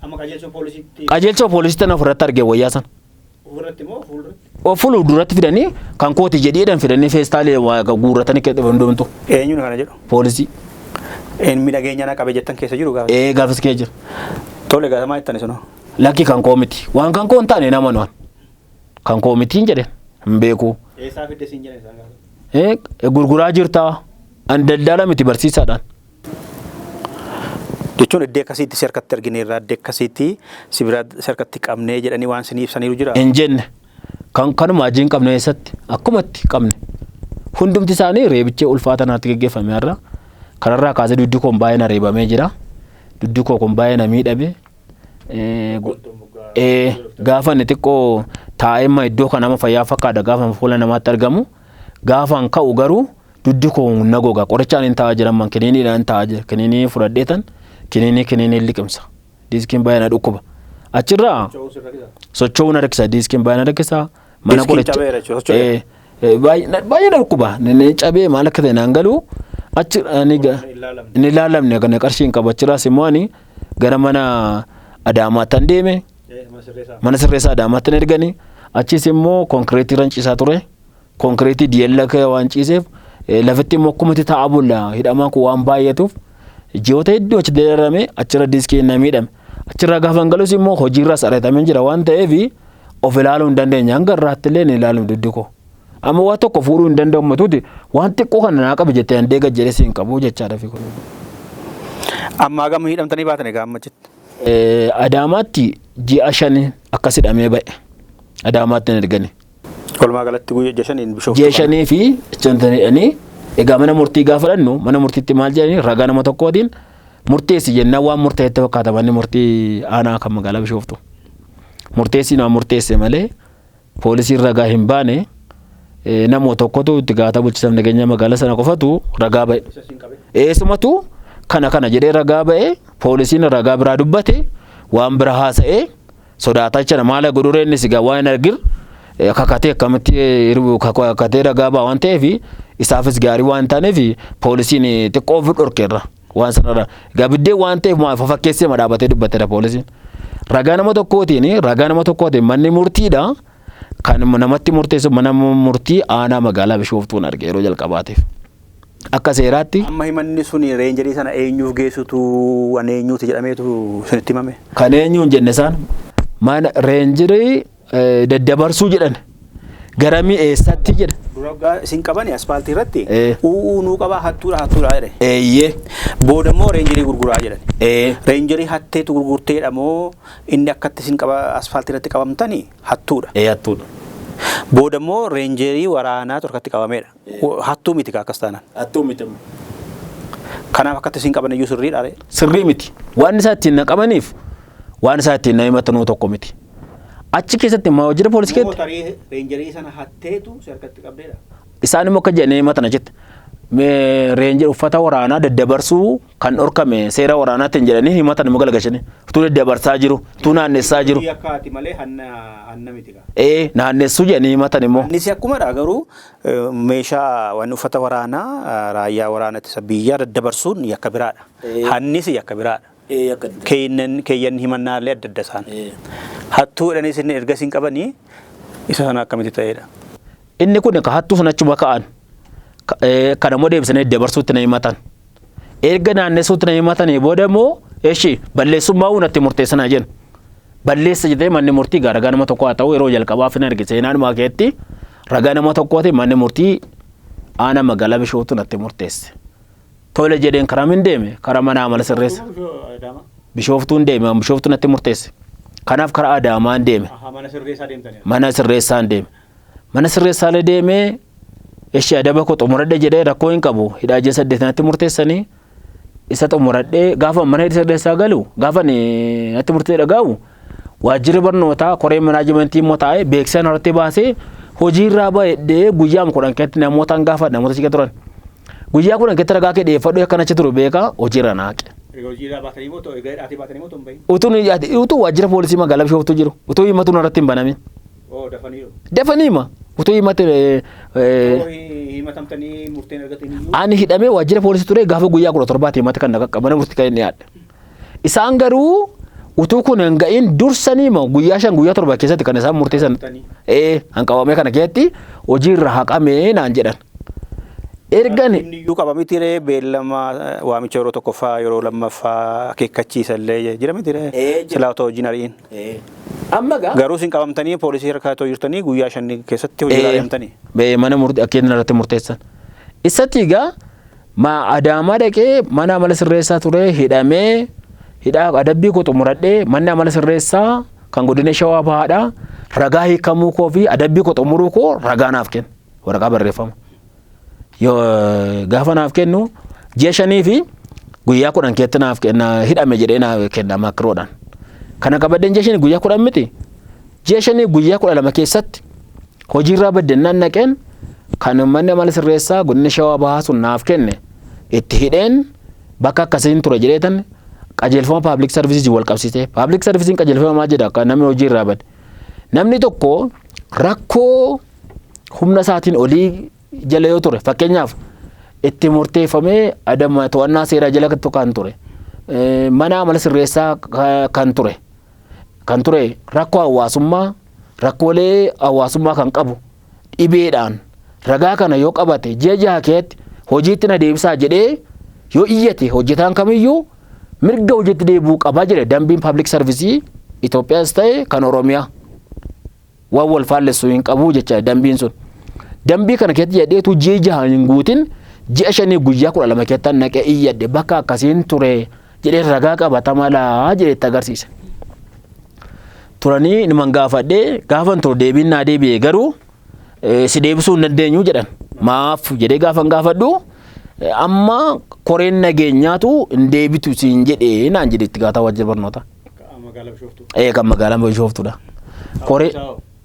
Amma qajeelcha poolisiitti? Qajeelcha poolisiitti na ofirratti arge wayyaa sana. Ofirratti moo fuulduratti? Fuula duratti fidanii, kan kooti jedhiidhaan fidanii feestaalii guurratanii keessa hundumtu. Eenyuun kana jedhu? Poolisii. Inni nageenya na qabe jettan keessa jiru gaafa? Ee, gaafas kee jira. Tole, gaafatamaa jettan isinoo? Lakki, kan koo miti. Waan kan koo hin taane nama nuwan. Kan koo mitiin jedhe, hin beeku. Eessaa fidde siin jedhan isaan gaafa? Gurguraa jirtaa. Ani daldala miti, barsiisaadhaan. Jechuun iddoo akkasiitti si harkatti argineerra, iddoo akkasiitti si bira si harkatti qabnee jedhanii waan isinii ibsaniiru jira? Hin jenne. Kan kanuma ajiin qabne eessatti akkumatti qabne. Hundumti isaanii reebichee ulfaata naatti geggeeffame har'a. Kanarraa kaasee duddi koon baay'ee na reebamee jira. Duddi koo kun baay'ee na miidhame. Gaafa inni xiqqoo taa'ee iddoo kana nama fayyaa fakkaata gaafa fuula namaatti argamu. Gaafa an ka'u garuu duddi koo na goga, qorichaan hin taa'aa jira, amman kiniiniidhaan hin taa'aa jira. Kiniinii fudhadheetan kiniinii liqimsa. Diiskiin baay'ee na dhukkuba. Achirraa socho'uu na rakkisa, diiskiin baay'ee na rakkisa. Mana qoricha baay'ee na dhukkuba. Inni cabee maal akka ta'e naan galu, achi inni ilaalamne kan qarshii hin qabu. Achirraas immoo ani gara mana Adaamaattan deeme. Mana sirreessaa Adaamaattan ergani. Achis immoo koonkireetii irra ciisaa ture. Koonkireetii diyella waan ciiseef, lafatti immoo akkumatti taa'aa bulla, hidhamaan kun waan baay'atuuf ji'oota hedduu achi dararame. Achirra diiskii na miidhame. Achirraa gaafa galus immoo hojiirraas ari'atamee jira waan ta'eef of ilaaluu hin dandeenye. Hanga irraatti illee ni ilaalu duddi koo. Amma waan tokko fuudhuu hin danda'u matuuti, waan xiqqoo kana naa qabe jettee handee gad jedhee siin qabu jechaadha fi kun. Ammaa gama hidhamtanii baatan egaa amma achitti? Adaamaatti ji'a 5 akkas hidhamee ba'e. Adaamaatti hin ergani. Walumaa galatti guyyaa ji'a 5n Bishooftuu. Ji'a 5 fi achitti hidhanii, egaa mana murtii gaafa dhannu, mana murtiitti maal jedhanii, ragaa nama tokkootiin murteessi jennaan, waan murteetti fakkaata manni murtii aanaa kan magaalaa Bishooftuu. Murteessi nama murteesse malee poolisiin ragaa hin baane, nama tokkotu itti gaafata bulchiinsa nageenya magaalaa sana qofatu ragaa ba'e. Eessumatu kana kana jedhee ragaa ba'e, poolisiin ragaa biraa dubbate, waan bira haasa'ee sodaataa jecha maala godhuree, innis egaa waan hin argir kakatee akkamitti kakatee ragaa ba'a waan ta'eef, isaafis gaarii waan hin taaneef poolisiin xiqqoo of dhorkeerra waan sanarra. Egaa biddeen waan ta'eef maal fakkeessee dhaabatee dubbateera poolisiin. Ragaa nama tokkootiin manni murtiidha. Kan namatti murteessu mana murtii aanaa magaalaa Bishooftuun arge yeroo jalqabaatiif. Akka seeraatti. Amma himanni sun reenjarii sana eenyuuf geessutu, waan eenyuuti jedhameetu sinitti himame? Kan eenyuun jenne, isaan mana reenjarii daddabarsuu jedhan, garamii eessatti jedha. Dura waggaa isin qabani aspaaltii irratti u'uu nuu qabaa, hattuudha hattuudha jedhe. Eeyyee. Booda immoo reenjarii gurguraa jedhan. Reenjarii hatteetu gurgurteedha moo inni akkatti isin qaba aspaaltii irratti qabamtanii hattuudha? Ee, hattuudha. Booda immoo reenjarii waraanaatu harkatti qabameedha. Hattuu miti akkas taanaan. Hattuu miti. Kanaaf akkatti isin qaban iyyuu sirriidha ree? Sirrii miti. Waan isaa ittiin na qabaniif waan isaa ittiin na himatanuu tokko miti. Achi keessatti waajjira poolisii keessatti. Tarii reenjarii sana hatteetu si harkatti qabdeedha. Isaan immoo akka jedhanii himatan achitti. Reenjii uffata waraanaa daddabarsuu kan dhorkame seera waraanaatiin jedhanii himatan immoo galagalchanii. Utuu daddabarsaa jiru, utuu naannessaa jiru. Akka ati malee hanna miti gaa. Ee, naannessuu jedhanii himatan immoo. Innis akkumadha, garuu meeshaa waan uffata waraanaa raayyaa waraana ittisa biyyaa daddabarsuun yakka biraadha. Hannis yakka biraadha. Keeyyan himannaallee adda adda isaan. Hattuu jedhanii isin erga isin qabanii isa sana akkamitti ta'edha? Inni kun ka hattuu sana achuma ka'an. Kan immoo deebisanii daddabarsuutti na himatan. Erga naannessuutti na himatanii booda immoo eshi balleessummaa natti murteessanaa jennu. Balleessa jedhee manni murtii ragaa nama tokko haa ta'u, yeroo jalqabaaf hin arge seenaan maakeetti ragaa nama tokkooti manni murtii aanaa magaalaa Bishooftuu natti murteesse. Tole jedheen karaa min deeme, karaa mana amala sirreessa. Bishooftuun deeme, Bishooftuu natti murteesse. Kanaaf karaa Adaamaan deeme. Mana sirreessaa deemtanii? Mana sirreessaan deeme. Mana sirreessaalee deemee ishee adaba koo xumuradhe jedhee, rakkoo hin qabu, hidhaa ji'a 8 natti murteessanii isa xumuradhee gaafa mana sirreessaa galu, gaafa natti murtee dhagahu, waajjirri barnootaa koree manaajimentii immoo taa'ee beeksisa irratti baasee hojiirraa ba'ee guyyaa 10 keessatti namootaan gaafa namoota siqa turan. Guyyaa 10 keessatti ragaa kee dhiyeeffadhu, akkan achi turu beekaa, hojiirra naaqe. Hojiirraa baatanii moo egaa hidhaatii baatanii moo hin bahin? Utuu utuu waajjira poolisii magaalaa Bishooftuu jiru, utuu himatu irratti hin banamin. Oo, dafaniiru. Dafanii hima, utuu himate. Himatamtanii murteen argatin iyyuu. Ani hidhamee waajjira poolisii ture gaafa guyyaa 17ti himata kan qaqqabana murtii kan inni yaadde. Isaan garuu utuu kun hin ga'in dursanii moo guyyaa 5, guyyaa 7 keessatti kan isaan murteessan. Ee, hanqabamee kana keessatti hojiirra haqamee naan jedhan. Ergan Inni iyyuu qaba miti ree, beellama waamicha yeroo tokkoffaa, yeroo lammaffaa, akeekkachiisa illee jira miti ree? Silaa otoo hojiin ari'in. Amma gaa. Garuu isin qabamtanii poolisii harkaa otoo jirtanii guyyaa 5 keessatti hojii ari'amtanii. Mana murtii akka inni irratti murteessan. Isatti egaa ma Adaamaa dhaqee mana amala sirreessaa ture, hidhamee hidhaa adabbii koo xumuradhee, manni amala sirreessaa kan godina Shawaa Bahaadha ragaa hiikamuu koo fi adabbii koo xumuruu koo ragaa naaf kenna, waraqaa barreeffama. Yoo gaafa naaf kennu ji'a 5 fi guyyaa 10 keessatti naaf kenna, hidhame jedhee naaf kenna makiroodhaan. Kana qabadheen ji'a 5 guyyaa 10 miti, ji'a 5 guyyaa 12 keessatti hojiirraa baddennaan naqeen kan manni amala sirreessaa godina Shawaa Bahaa sun naaf kenne itti hidheen, bakka akkasiin ture jedheetan qajeelfama public service wal qabsiise. Public service qajeelfama maal jedha? Akka namni hojii irraa bade. Namni tokko rakkoo humna isaatiin olii jala yoo ture, fakkeenyaaf itti murteeffamee adama to'annaa seeraa jala kan ture, mana amala sirreessaa kan ture, rakkoo hawaasummaa, rakkoolee hawaasummaa kan qabu, dhibeedhaan ragaa kana yoo qabate, ji'a 6 keessatti hojiitti na deebisaa jedhee yoo iyyate, hojjetaan kamiyyuu mirga hojiitti deebi'uu qabaa jedhe dambiin public service Itoophiyaas ta'e kan Oromiyaa. Waan wal faallessu hin qabu jecha dambiin sun. Dambii kana keessatti jedheetu ji'a 6 hin guutin, ji'a 5 guyyaa 12 keessatti naqee iyyadhe, bakka akkasiin ture jedhee ragaa qabatamaa laa jedhee itti agarsiise. Turanii niman gaafadhee gaafan ture, deebiin naa deebi'e garuu si deebisuu hin dandeenyu jedhan. Maaf jedhee gaafan gaafadhu, amma koreen nageenyaatu hin deebitu siin jedhee naan jedhe itti gaataa waajjira barnootaa. Magaalaa Bishooftuu. Ee, kan magaalaa Bishooftuudha. Koree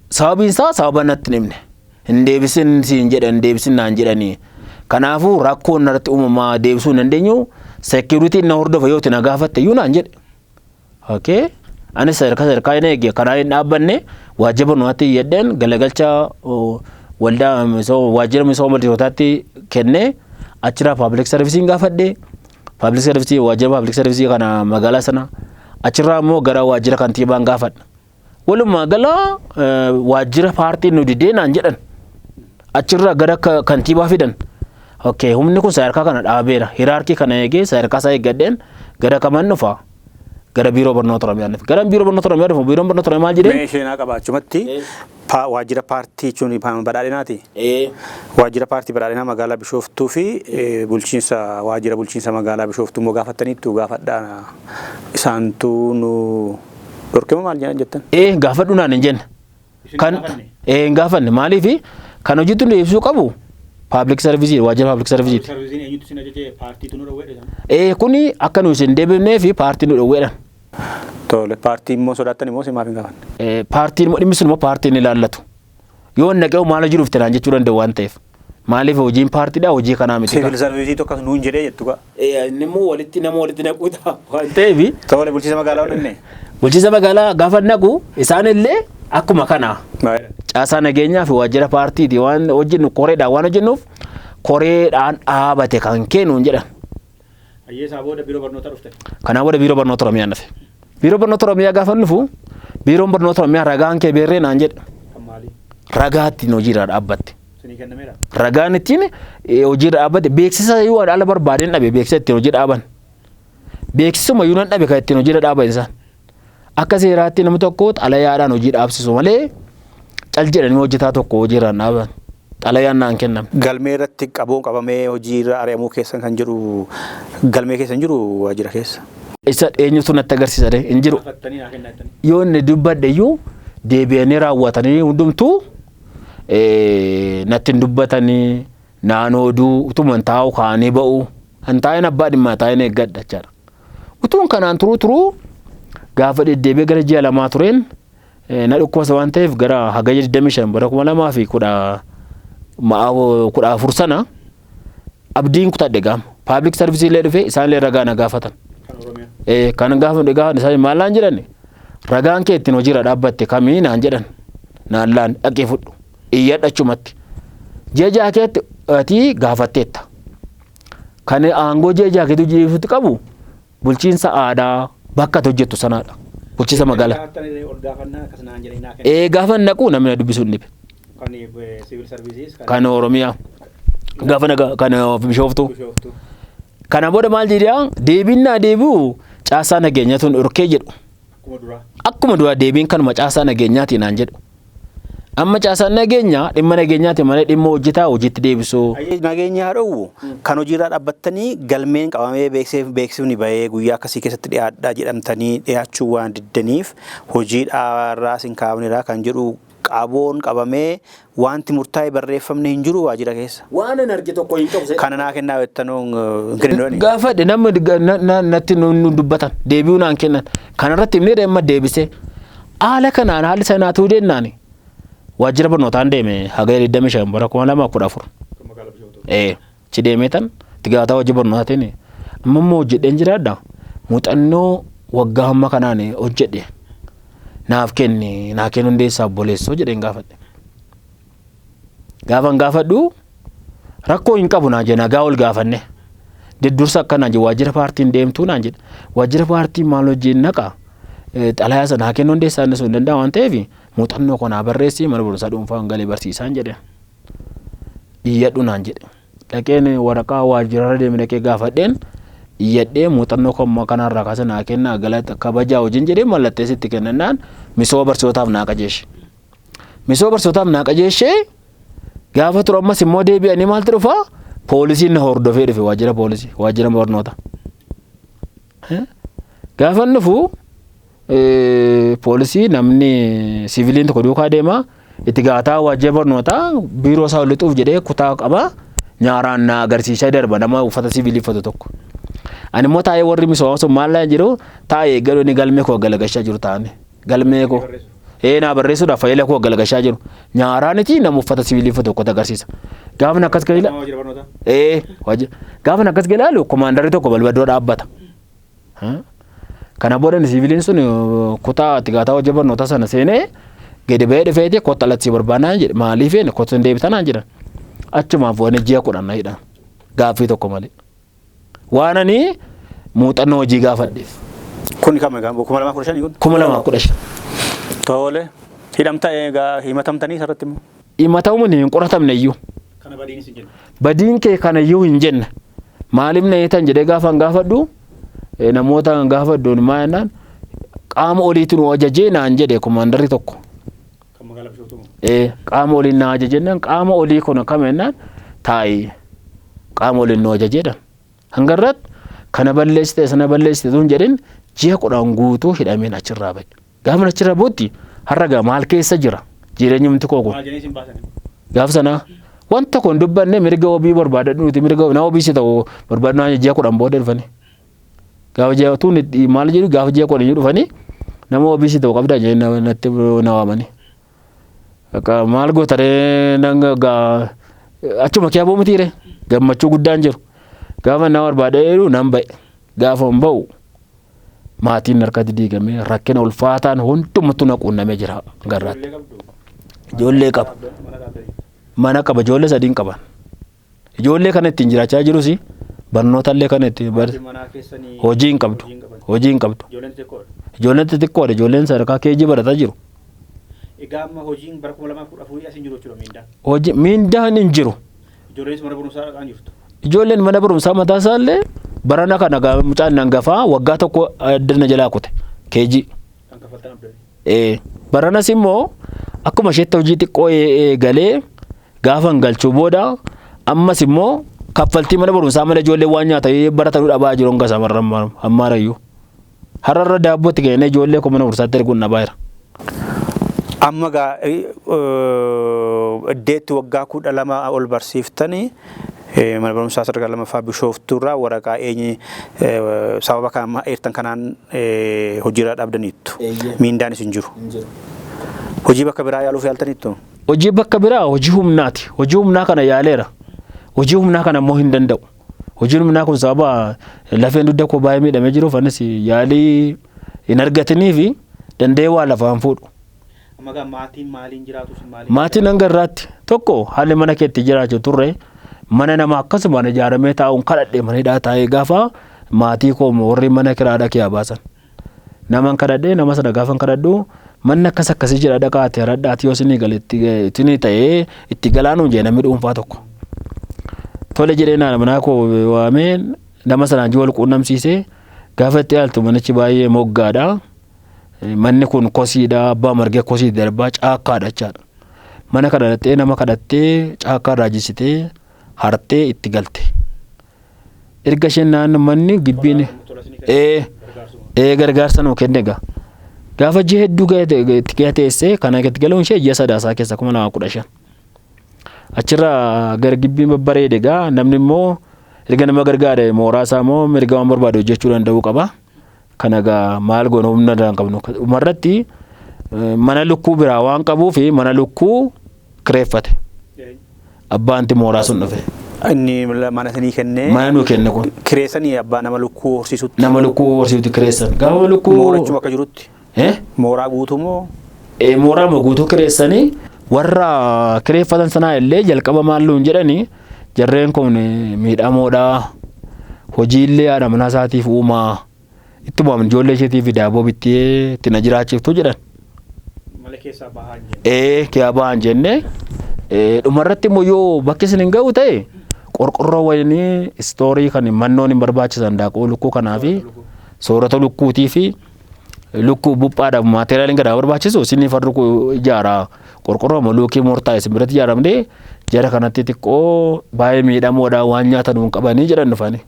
sababiin isaa sababa natti hin himne. Hin deebisin siin jedhan, hin deebisin naan jedhanii. Kanaafuu rakkoon narratti uumamaa deebisuu hin dandeenyu, seekuritiin na hordofa yoo na gaafatte iyyuu naan jedhe. Okay. Anis sadarkaa sadarkaa hin eege, karaa hin dhaabbanne, waajjira barnootaatti iyyadheen galagalcha waldaa waajjira misooma barsiisotaatti kennee, achirraa public service gaafadhe. Public service, waajjira public service kana magaalaa sana Achirraa immoo gara waajjira kantiibaan gaafadha. Walumaa gala waajjira paartiin nu didee naan jedhan. Achirraa gara kantiibaa fidan. Okay, humni kun sadarkaa kana dhaabeera. Hierarchy kana eegee sadarkaa isaa eeggadheen gara kaman dhufa? Gara biiroo barnoota Oromiyaa dhufe. Gara biiroo barnoota Oromiyaa dhufu, biiroon barnoota Oromiyaa maal jedhee? Mee isheenaa qabaachumatti waajjira paartii jechuun badhaadhinaati. Waajjira paartii badhaadhinaa magaalaa Bishooftuu fi bulchiinsa waajjira bulchiinsa magaalaa Bishooftuu immoo gaafattaniittu gaafadhaa isaantu nu dhorkema maal jedhan jettan? Ee, gaafadhu naan hin jenne. Kan hin gaafanne. Maaliif kan hojiitti nu ibsuu qabu public service, waajjira public service. Serviceiin eenyutu isin ajaje? Paartiitu nu dhowweedha? Ee, kuni akka nu isin deebifnee fi paartii nu dhowweedhan. Tole, paartii immoo sodaattan immoo simaaf hin gaafanne. Paartiin immoo dhimmi sun immoo paartiin ilaallatu. Yoo inni dhaqee maal hojii dhufte naan jechuu danda'u waan ta'eef. Maaliif hojiin paartiidha, hojii kanaa miti. Civil service tokkos nuun jedhee jettu gaa. Inni immoo walitti nama walitti naquu ta'a waan ta'eef. Tole, bulchiinsa magaalaa hojjenne. Bulchiinsa magaalaa gaafa naqu isaan illee akkuma kana. Caasaa nageenyaa fi waajjira paartiiti waan hojjennu, koreedhaan waan hojjennuuf koreedhaan dhaabate kan kennuun jedhan. Hayyeesaa booda biiroo barnoota dhufte. Kanaa booda biiroo barnoota Oromiyaa dhufe. Biiroo barnoota Oromiyaa gaafa dhufu, biiroon barnoota Oromiyaa ragaan kee beerree naan jedhe. Kan maalii? Ragaa ittiin hojiirra dhaabbatte. Sinii kennameera? Ragaan ittiin hojiirra dhaabbate beeksisa yoo ala barbaadeen dhabe, beeksisa ittiin hojii dhaaban. Beeksisuma iyyuu nan dhabe kan ittiin hojiirra dhaaban isaan. Akka seeraatti namni tokko xalayaadhaan hojii dhaabsisu malee cal jedhanii hojjetaa tokko hojiirraan dhaaban. Xalayaan naan kenname. Galmee irratti qaboon qabamee hojiirra ari'amuu keessan kan jedhu galmee keessa hin jiru waajjira keessa? Isa eenyutu natti agarsiisa ree? Hin jiru. Yoo inni dubbadhe iyyuu deebi'anii raawwatanii hundumtuu natti hin dubbatanii, naan ooduu utuma hin taa'u kaa'anii ba'u. Hin taa'in, abbaa dhimmaa taa'in eeggadha jechaadha. Utuun kanaan turuu turuu gaafa deddeebi'ee gara ji'a 2 tureen na dhukkubsa waan ta'eef gara hagayya 25 bara 2014 sana abdiin kutadhe gaama. Public service illee dhufe, isaan illee ragaa na gaafatan. Kan gaafa gaafa isaan maal naan jedhan? Ragaan kee ittiin hojiirra dhaabbatte kamii naan jedhan. Naan laan, dhaqee fudhu. Iyyadha achumatti. Ji'a 6 keetti ati gaafatteetta. Kan aangoo ji'a 6 keetti hojii qabu bulchiinsa aadaa bakka ati hojjettu sanaadha. Bulchiinsa magaalaa. Ee, gaafa naqu namni na dubbisuu hin dhibe. Kan Oromiyaa. Gaafa naqa kan Bishooftuu. Kana booda maal jedhaa, deebiin naa deebi'u caasaa nageenyaatu dhorkee jedhu. Akkuma duraa deebiin kanuma caasaa nageenyaati naan jedhu. Amma caasaan nageenyaa dhimma nageenyaati malee dhimma hojjetaa hojiitti deebisuu. Nageenya haa dhowwu, kan hojiirraa dhaabbattanii galmeen qabamee beeksifni bahee guyyaa akkasii keessatti dhiyaadhaa jedhamtanii dhiyaachuu waan diddaniif hojii dhaarraa sin kaafneera kan jedhu qaboon qabamee wanti murtaa'e barreeffamni hin jiru waajjira keessa? Waan hin arge tokko hin qabu. Kana naa kennaa jettanoo hin kenninoo? Gaafadhe, namni natti nu dubbatan deebi'uu naan kennan. Kanarratti himnee amma deebisee haala kanaan haalli sanaa ta'uu deennaan waajjira barnootaan deeme hagaya 25 bara 2014. Ee, achi deemee tan itti gaafataa hojii barnootaatiin amma immoo hojjedheen jiraadha. Muuxannoo waggaa hamma kanaan hojjedhe naaf kenni, naa kennu hundeessaa obboleessoo jedheen gaafadhe. Gaafan gaafadhu rakkoo hin qabu naa jedhe, nagaa ol gaafanne. Diddursa akkanaa jedhe, waajjira paartiin deemtuu naan jedhe. Waajjira paartiin maal hojiin naqa, xalayaa sana haa kennu hundeessaa, inni sun hin danda'amu waan ta'eef muuxannoo koo naa barreessi, mana barumsaa dhuunfaan galee barsiisaan jedhe. Iyyadhu naan jedhe. Dhaqeen waraqaa waajjirarra deeme dhaqee gaafadheen iyyadhee, muuxannoo koo kanarraa kaasa naa kennaa, galata kabajaa hojiin jedhee mallattee sitti kennannaan misooma barsiisotaaf naa qajeeshe. Misooma barsiisotaaf naa qajeeshee gaafa turu ammas immoo deebi'anii maaltu dhufaa? Poolisiin na hordofee dhufe, waajjira poolisii, waajjira barnoota. Gaafa inni dhufu poolisii namni siviiliin tokko duukaa deema, itti gaafataa waajjira barnootaa biiroo isaa ol lixuuf jedhee kutaa qaba, nyaaraan na agarsiisaa darba nama uffata siviilii uffatu tokko. Ani immoo taa'ee warri misoomaa sun maal laa jiru taa'ee eeggadhu, inni galmee koo galagashaa jiru taa'anii galmee koo. Ee, naa barreessuudhaaf faayila koo galagashaa jiru. Nyaaraaniti nama uffata siviilii uffatu tokkotti agarsiisa. Gaafni akkas gadi ee waajjira gaafni akkas gadi ilaalu komaandarri tokko balbala dura dhaabbata. Kana booda siviiliin sun kutaa itti gaafataa hojii barnootaa sana seenee gadi ba'ee dhufeeti, kottu alatti si barbaannaa jedhe. Maaliif jedhe, kottu hin deebitan naan jedhan. Achumaan fuudhanii ji'a 10 na hidhan. Gaaffii tokko malee. Waan ani muuxannoo hojii gaafadheef. Kun kam egaa 2015 kun? 2015. Tole. Hidhamta egaa himatamtanii isarratti immoo? Himatamuun hin qoratamne iyyuu. Kana badiinis hin jenne. Badiin kee kana iyyuu hin jenne. Maaliif na hiitan jedhee gaafa hin gaafadhu namoota hin gaafadhu maa jennaan qaama oliitu nu ajajee naan jedhe komaandarri tokko. Kan magaalaa Bishooftuu moo? Qaama oliin na ajaje jennaan qaama olii kun akkam jennaan taa'i qaama oliin nu ajajeedhaan. Hanga irratti kana balleessite sana balleessite tun jedhin ji'a 10 guutuu hidhameen achirraa ba'e. Gaafa achirraa bu'utti har'a gaa maal keessa jira jireenyumti koo kun. Maal jedhanii isin baasanii? Gaafa sana wanta tokko hin dubbanne mirga wabii barbaadadhu nuti mirga na wabii si ta'u barbaadnu naan ji'a 10 booda dhufanii. Gaafa ji'a tuun maal jedhu gaafa ji'a 10 dhufanii nama wabii si ta'u qabdaa jedhanii natti na waamanii. Akka maal gootaree nan gaa achuma kee aboo mitiire gammachuu guddaan jiru. Gaafa na barbaadee jiru nan ba'e. Gaafa hin ba'u maatiin harkatti diigamee rakkina ulfaataan hundumatu na quunnamee jira garraatti. Ijoollee qaba. Mana qaba ijoollee sadiin qaban. Ijoollee kana ittiin jiraachaa jirus barnoota illee kana ittiin hojii hin qabdu. Hojii hin qabdu. Ijoolleen xixiqqoodha. Ijoolleen sadarkaa keejii barataa jiru. Egaa amma hojiin bara 2014 as hin jiru jechuudha miindaan. Hojii miindaan hin jiru. Ijoolleenis mana barumsaa dhaqaa jirtu. Ijoolleen mana barumsaa mataa isaallee barana kana mucaan hangafaa waggaa tokko addana jalaa kute keejii. Kan kaffaltan abdanii. Baranas immoo akkuma isheetti hojii xiqqoo eegalee gaafa hin galchuu booda ammas immoo kaffaltii mana barumsaa malee ijoolleen waan nyaatanii baratanuu dhabaa jiru hanga samarra ammaarayyuu. Har'arra daabbootti kennee ijoollee koo mana barumsaatti erguun dhabaa jira. Amma gaa iddeetti waggaa 12 ol barsiiftanii mana barumsaa sadarkaa lammaffaa Bishooftuurraa waraqaa eenyu sababa kan eertan kanaan hojiirraa dhabdaniittu. Miindaanis hin jiru. Hojii bakka biraa yaaluuf yaaltaniittu? Hojii bakka biraa hojii humnaati. Hojii humnaa kana yaaleera. Hojii humnaa kana immoo hin danda'u. Hojiin humnaa kun sababa lafeen dugda koo baay'ee miidhamee jiruuf anis yaalii hin argatanii fi danda'ee waa lafaan fuudhu. Amma gaa maatiin maaliin jiraatu maaliin? Maatiin hanga irraatti tokko haalli mana keetti jiraachuu turre mana nama akkasumaan ijaaramee taa'uun kadhadhe mana hidhaa taa'ee gaafa maatii koo warri mana kiraadha kee baasan. Naman kadhadhe nama sana gaafa kadhadhu manni akkas akkasii jira dhaqaati haradhaati yoo isinii gale itti ta'ee itti galaanuun jee namni dhuunfaa tokko. Tole jedhee naan manaa koo waamee nama sanaan wal quunnamsiisee gaafa itti yaaltu manichi baay'ee moggaadha. Manni kun kosiidha abbaa margee kosii darbaa caakkaadha jechaadha. Mana kadhattee nama kadhattee caakkaa irraa jissitee hartee itti galte. Erga isheen naannoo manni gibbiin gargaarsa nuu kenne egaa. Gaafa ji'a hedduu itti teessee kana itti galuun ishee ji'a sadaasaa keessa 2015. Achirraa gara gibbiin babbareede egaa namni immoo erga nama gargaare mooraa isaa immoo mirga waan barbaade hojjechuu danda'uu qaba. Kana egaa maal goona humna irraa hin qabnu. Dhumarratti mana lukkuu biraa waan qabuuf mana lukkuu kireeffate. Abbaanti mooraa sun dhufe. Inni mana isinii kennee. Mana nuu kenne kun. Kireessanii abbaa nama lukkuu horsiisutti. Nama lukkuu horsiisutti kireessan. Gaafa lukkuu. Moorachuma akka jirutti. Mooraa guutuu moo? Mooraa guutuu kireessanii warra kireeffatan sanaa illee jalqaba maal nuun jedhanii jarreen kun miidhamoodha. Hojiillee haadha manaa isaatiif uumaa. Ittuma ijoollee isheetiif daaboo bittee itti na jiraachiftu jedhan. Mala keessaa bahaa hin jenne. Keessaa bahaa hin jenne. Dhumarratti immoo yoo bakki isin hin ga'u ta'e qorqorroo wayinii istoorii kan mannoon hin barbaachisan daakuu lukkuu kanaa fi soorata lukkuutii fi lukkuu buphaadhaaf maateriyaaliin gadaa barbaachisu isinii fardu ijaara qorqorroo luukii murtaa'e isin biratti ijaaramne jara kanatti xiqqoo baay'ee miidhamoodha waan nyaatan hin qabanii jedhan dhufanii.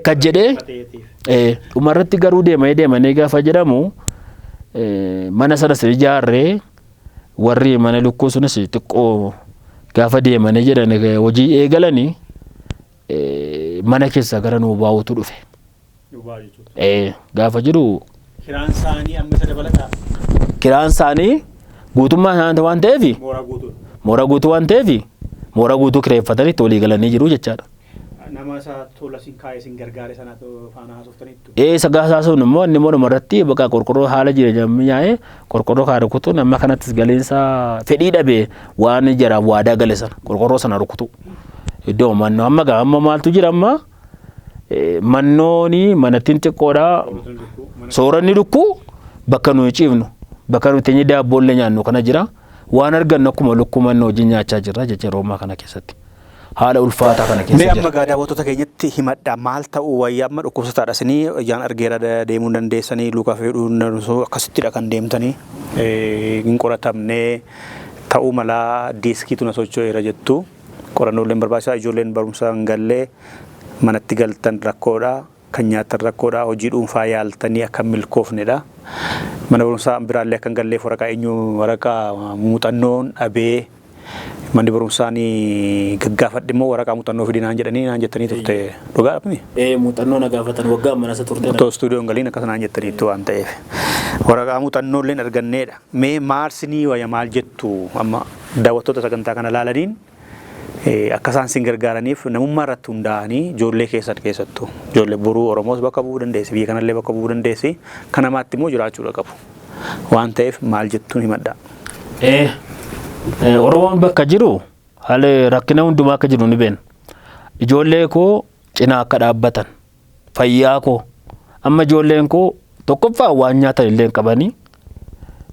Kan jedhee dhumarratti garuu deemanii deemanii gaafa jedhamu mana sanas ijaarree warri mana lukkuu sunis xiqqoo gaafa deemanii jedhan hojii eegalanii mana keessa gara nuu baa'utu dhufe. Gaafa jiru. Kiraan isaanii amma isa dabalataa? Kiraan isaanii guutummaa isaanii waan ta'eef. Mooraa guutuu. Mooraa guutuu waan ta'eef mooraa guutuu kireeffatanii itti walii galanii jiru jechaadha. Nama isa tola isin kaa'ee isin gargaare sana faana haasoftaniittu? Isa gaasaa sun immoo inni morma irratti bakka qorqorroo haala jireenya mi'aa'ee qorqorroo kaa rukutu nama kanattis galiinsa fedhii dhabee waan jaraaf waadaa gale sana qorqorroo sana rukutu. Iddoo mannoo amma gaa amma maaltu jira amma Mannooni manattiin xiqqoodha. Sooranni lukkuu bakka nuyi ciifnu, bakka nuyi teenyee daabboollee nyaannu kana jira. Waan argannu akkuma lukkuu mannoo wajjin nyaachaa jirra jecha yeroo ammaa kana keessatti. Haala ulfaataa kana keessa Mee jira. amma gaa daawwattoota keenyatti himadha, maal ta'uu wayya? Amma dhukkubsataadha isinii, ijaan argeera, deemuu hin dandeessanii, luka feedhuu hin dandeessu, akkasittidha kan deemtanii, hin qoratamnee ta'uu malaa, diiskiitu na socho'eera jettu, qorannooleen barbaachisaa, ijoolleen barumsa hin gallee, manatti galtan rakkoodha, kan nyaatan rakkoodha, hojii dhuunfaa yaaltanii akka hin milkoofnedha. Mana barumsaa biraallee akka hin galleef waraqaa eenyu, waraqaa muuxannoon dhabee, manni barumsaa ni gaggaafadhe immoo waraqaa muuxannoo fidi naan jedhanii naan jettanii turte, dhugaadha miti? Ee, muuxannoo na gaafatan waggaa mana isa turte. Otoo istuudiyoo hin galiin akkas naan jettaniittu waan ta'eef. Waraqaa muuxannoo illee arganneedha. Mee maal sinii wayya, maal jettu amma daawwattoota sagantaa kana laalaniin, akka isaan sin gargaaraniif, namummaa irratti hundaa'anii, ijoollee keessan keessattuu ijoollee boruu Oromoos bakka bu'uu dandeessi, biyya kanallee bakka bu'uu dandeessi, kan namaatti immoo jiraachuudha qabu waan ta'eef, maal jettuun himadhaa. Ee, Oromoon bakka jiru haala rakkina hundumaa akka jiru ni beekna. Ijoollee koo cinaa akka dhaabbatan, fayyaa koo, amma ijoolleen koo tokkoffaa waan nyaatan illee hin qabanii,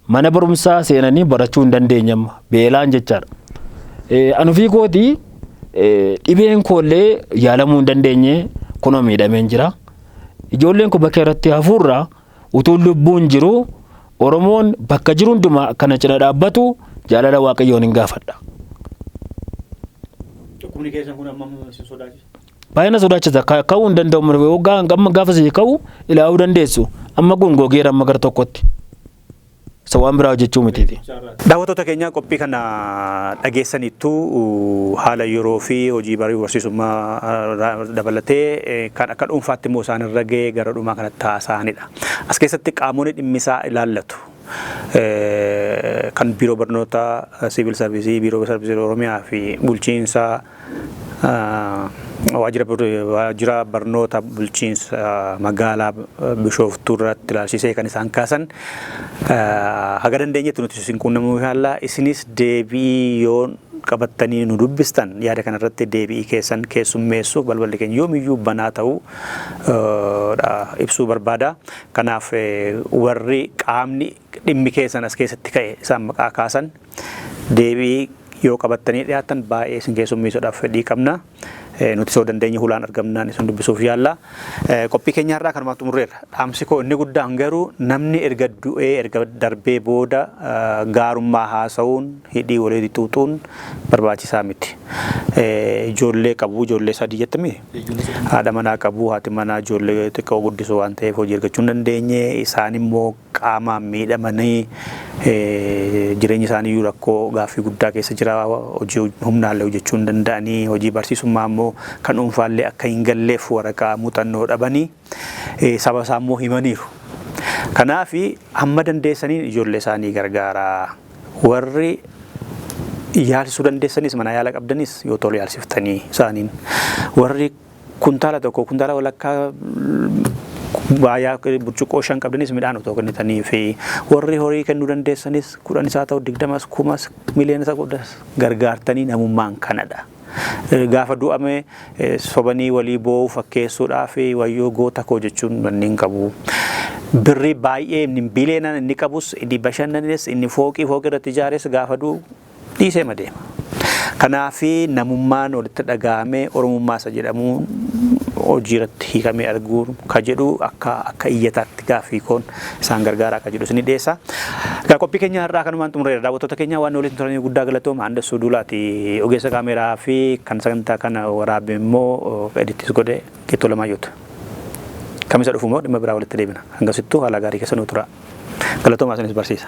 mana barumsaa seenanii barachuu hin dandeenye amma beelaan jechaadha. Ani ofii kootii dhibeen koollee yaalamuu hin dandeenye, kunoo miidhameen jira. Ijoolleen koo bakka irratti hafuurraa utuu lubbuun jiru Oromoon bakka jiru hundumaa akkana cina dhaabbatu jaalala Waaqayyoon hin gaafadha. Dhukkubni keessan kun amma sin sodaachisa? Baay'ee na sodaachisa. Ka'uu hin danda'u. Waggaa amma gaafa sii ka'u ilaaluu dandeessu. Amma kun gogeera amma gara tokkotti. Isa waan biraa hojjechuu mitiiti. Daawwattoota keenya, qophii kana dhageessaniittu, haala yeroo fi hojii baruu barsiisummaa dabalatee kan akka dhuunfaatti immoo isaan irra ga'ee gara dhumaa kanatti haasa'anidha. As keessatti qaamonni dhimmi isaa ilaallatu kan biiroo barnoota siivil sarviisii, biiroo sarviisii Oromiyaa fi bulchiinsa waajjira barnoota bulchiinsa magaalaa Bishooftuu irratti ilaalchisee kan isaan kaasan, haga dandeenyetti nuti isin quunnamuu yaalla. Isinis deebii yoo qabattanii nu dubbistan, yaada kanarratti deebii keessan keessummeessuuf balballi keenya yoomiyyuu banaa ta'uu ibsuu barbaada. Kanaaf warri qaamni dhimmi keessan as keessatti ka'e isaan maqaa kaasan deebii yoo qabattanii dhiyaatan baay'ee isin keessummeessuudhaaf fedhii qabna. Nuti soo dandeenye hulaan argamnaan isin dubbisuuf yaalla. Qophii keenya har'aa kanumaan xumurreerra. Dhaamsi koo inni guddaan garuu, namni erga du'ee, erga darbee booda gaarummaa haasa'uun, hidhii walii xuuxuun barbaachisaa miti. Ijoollee qabu, ijoollee sadii jettamii? Haadha manaa qabu, haati manaa ijoollee xiqqoo guddisuu waan ta'eef hojii argachuu hin dandeenye, isaan immoo qaamaan miidhamanii jireenyi isaanii iyyuu rakkoo gaaffii guddaa keessa jira. Hojii humnaallee hojjechuu hin danda'anii, hojii barsiisummaa immoo kan dhuunfaallee akka hin galleef waraqaa muuxannoo dhabanii, saba isaa immoo himaniiru. Kanaaf hamma dandeessaniin ijoollee isaanii gargaaraa. Warri yaalsisuu dandeessanis, mana yaala qabdanis yoo tole yaalsiftanii isaaniin, warri kuntaala 1, kuntaala walakkaa, baayaa burcuqqoo 5 qabdanis midhaan otoo kennitanii fi warri horii kennuu dandeessanis 10 isaa ta'u, 20s, kumas, miliyoona isa guddas gargaartanii, namummaan kanadha. Gaafa du'ame sobanii walii boo'uu fakkeessuudhaa fi wayyoo goota koo jechuun wanni hin qabu. Birrii baay'ee inni biliyoonaan inni qabus, inni bashannanes, inni fooqii fooqii irratti ijaares gaafa du'u dhiisee deema. Kanaafi namummaan walitti dhaga'amee Oromummaa isa jedhamuun hojii irratti hiikamee arguu ka jedhu akka iyyataatti gaaffii koon isaan gargaara akka jedhu isin dhiyeessa. Egaa qophii keenya har'aa kanumaan xumureera. Daawwattoota keenya waan waliin turanii guddaa galatooma. Handasuu Duulaati ogeessa kaameeraa fi kan sagantaa kana waraabe immoo edit godhe Geettoo Lamaayyootu. Kamisa dhufu immoo dhimma biraa walitti deebina. Hangasittuu haala gaarii keessa nuu tura. Galatoomaa, isinis barsiisa.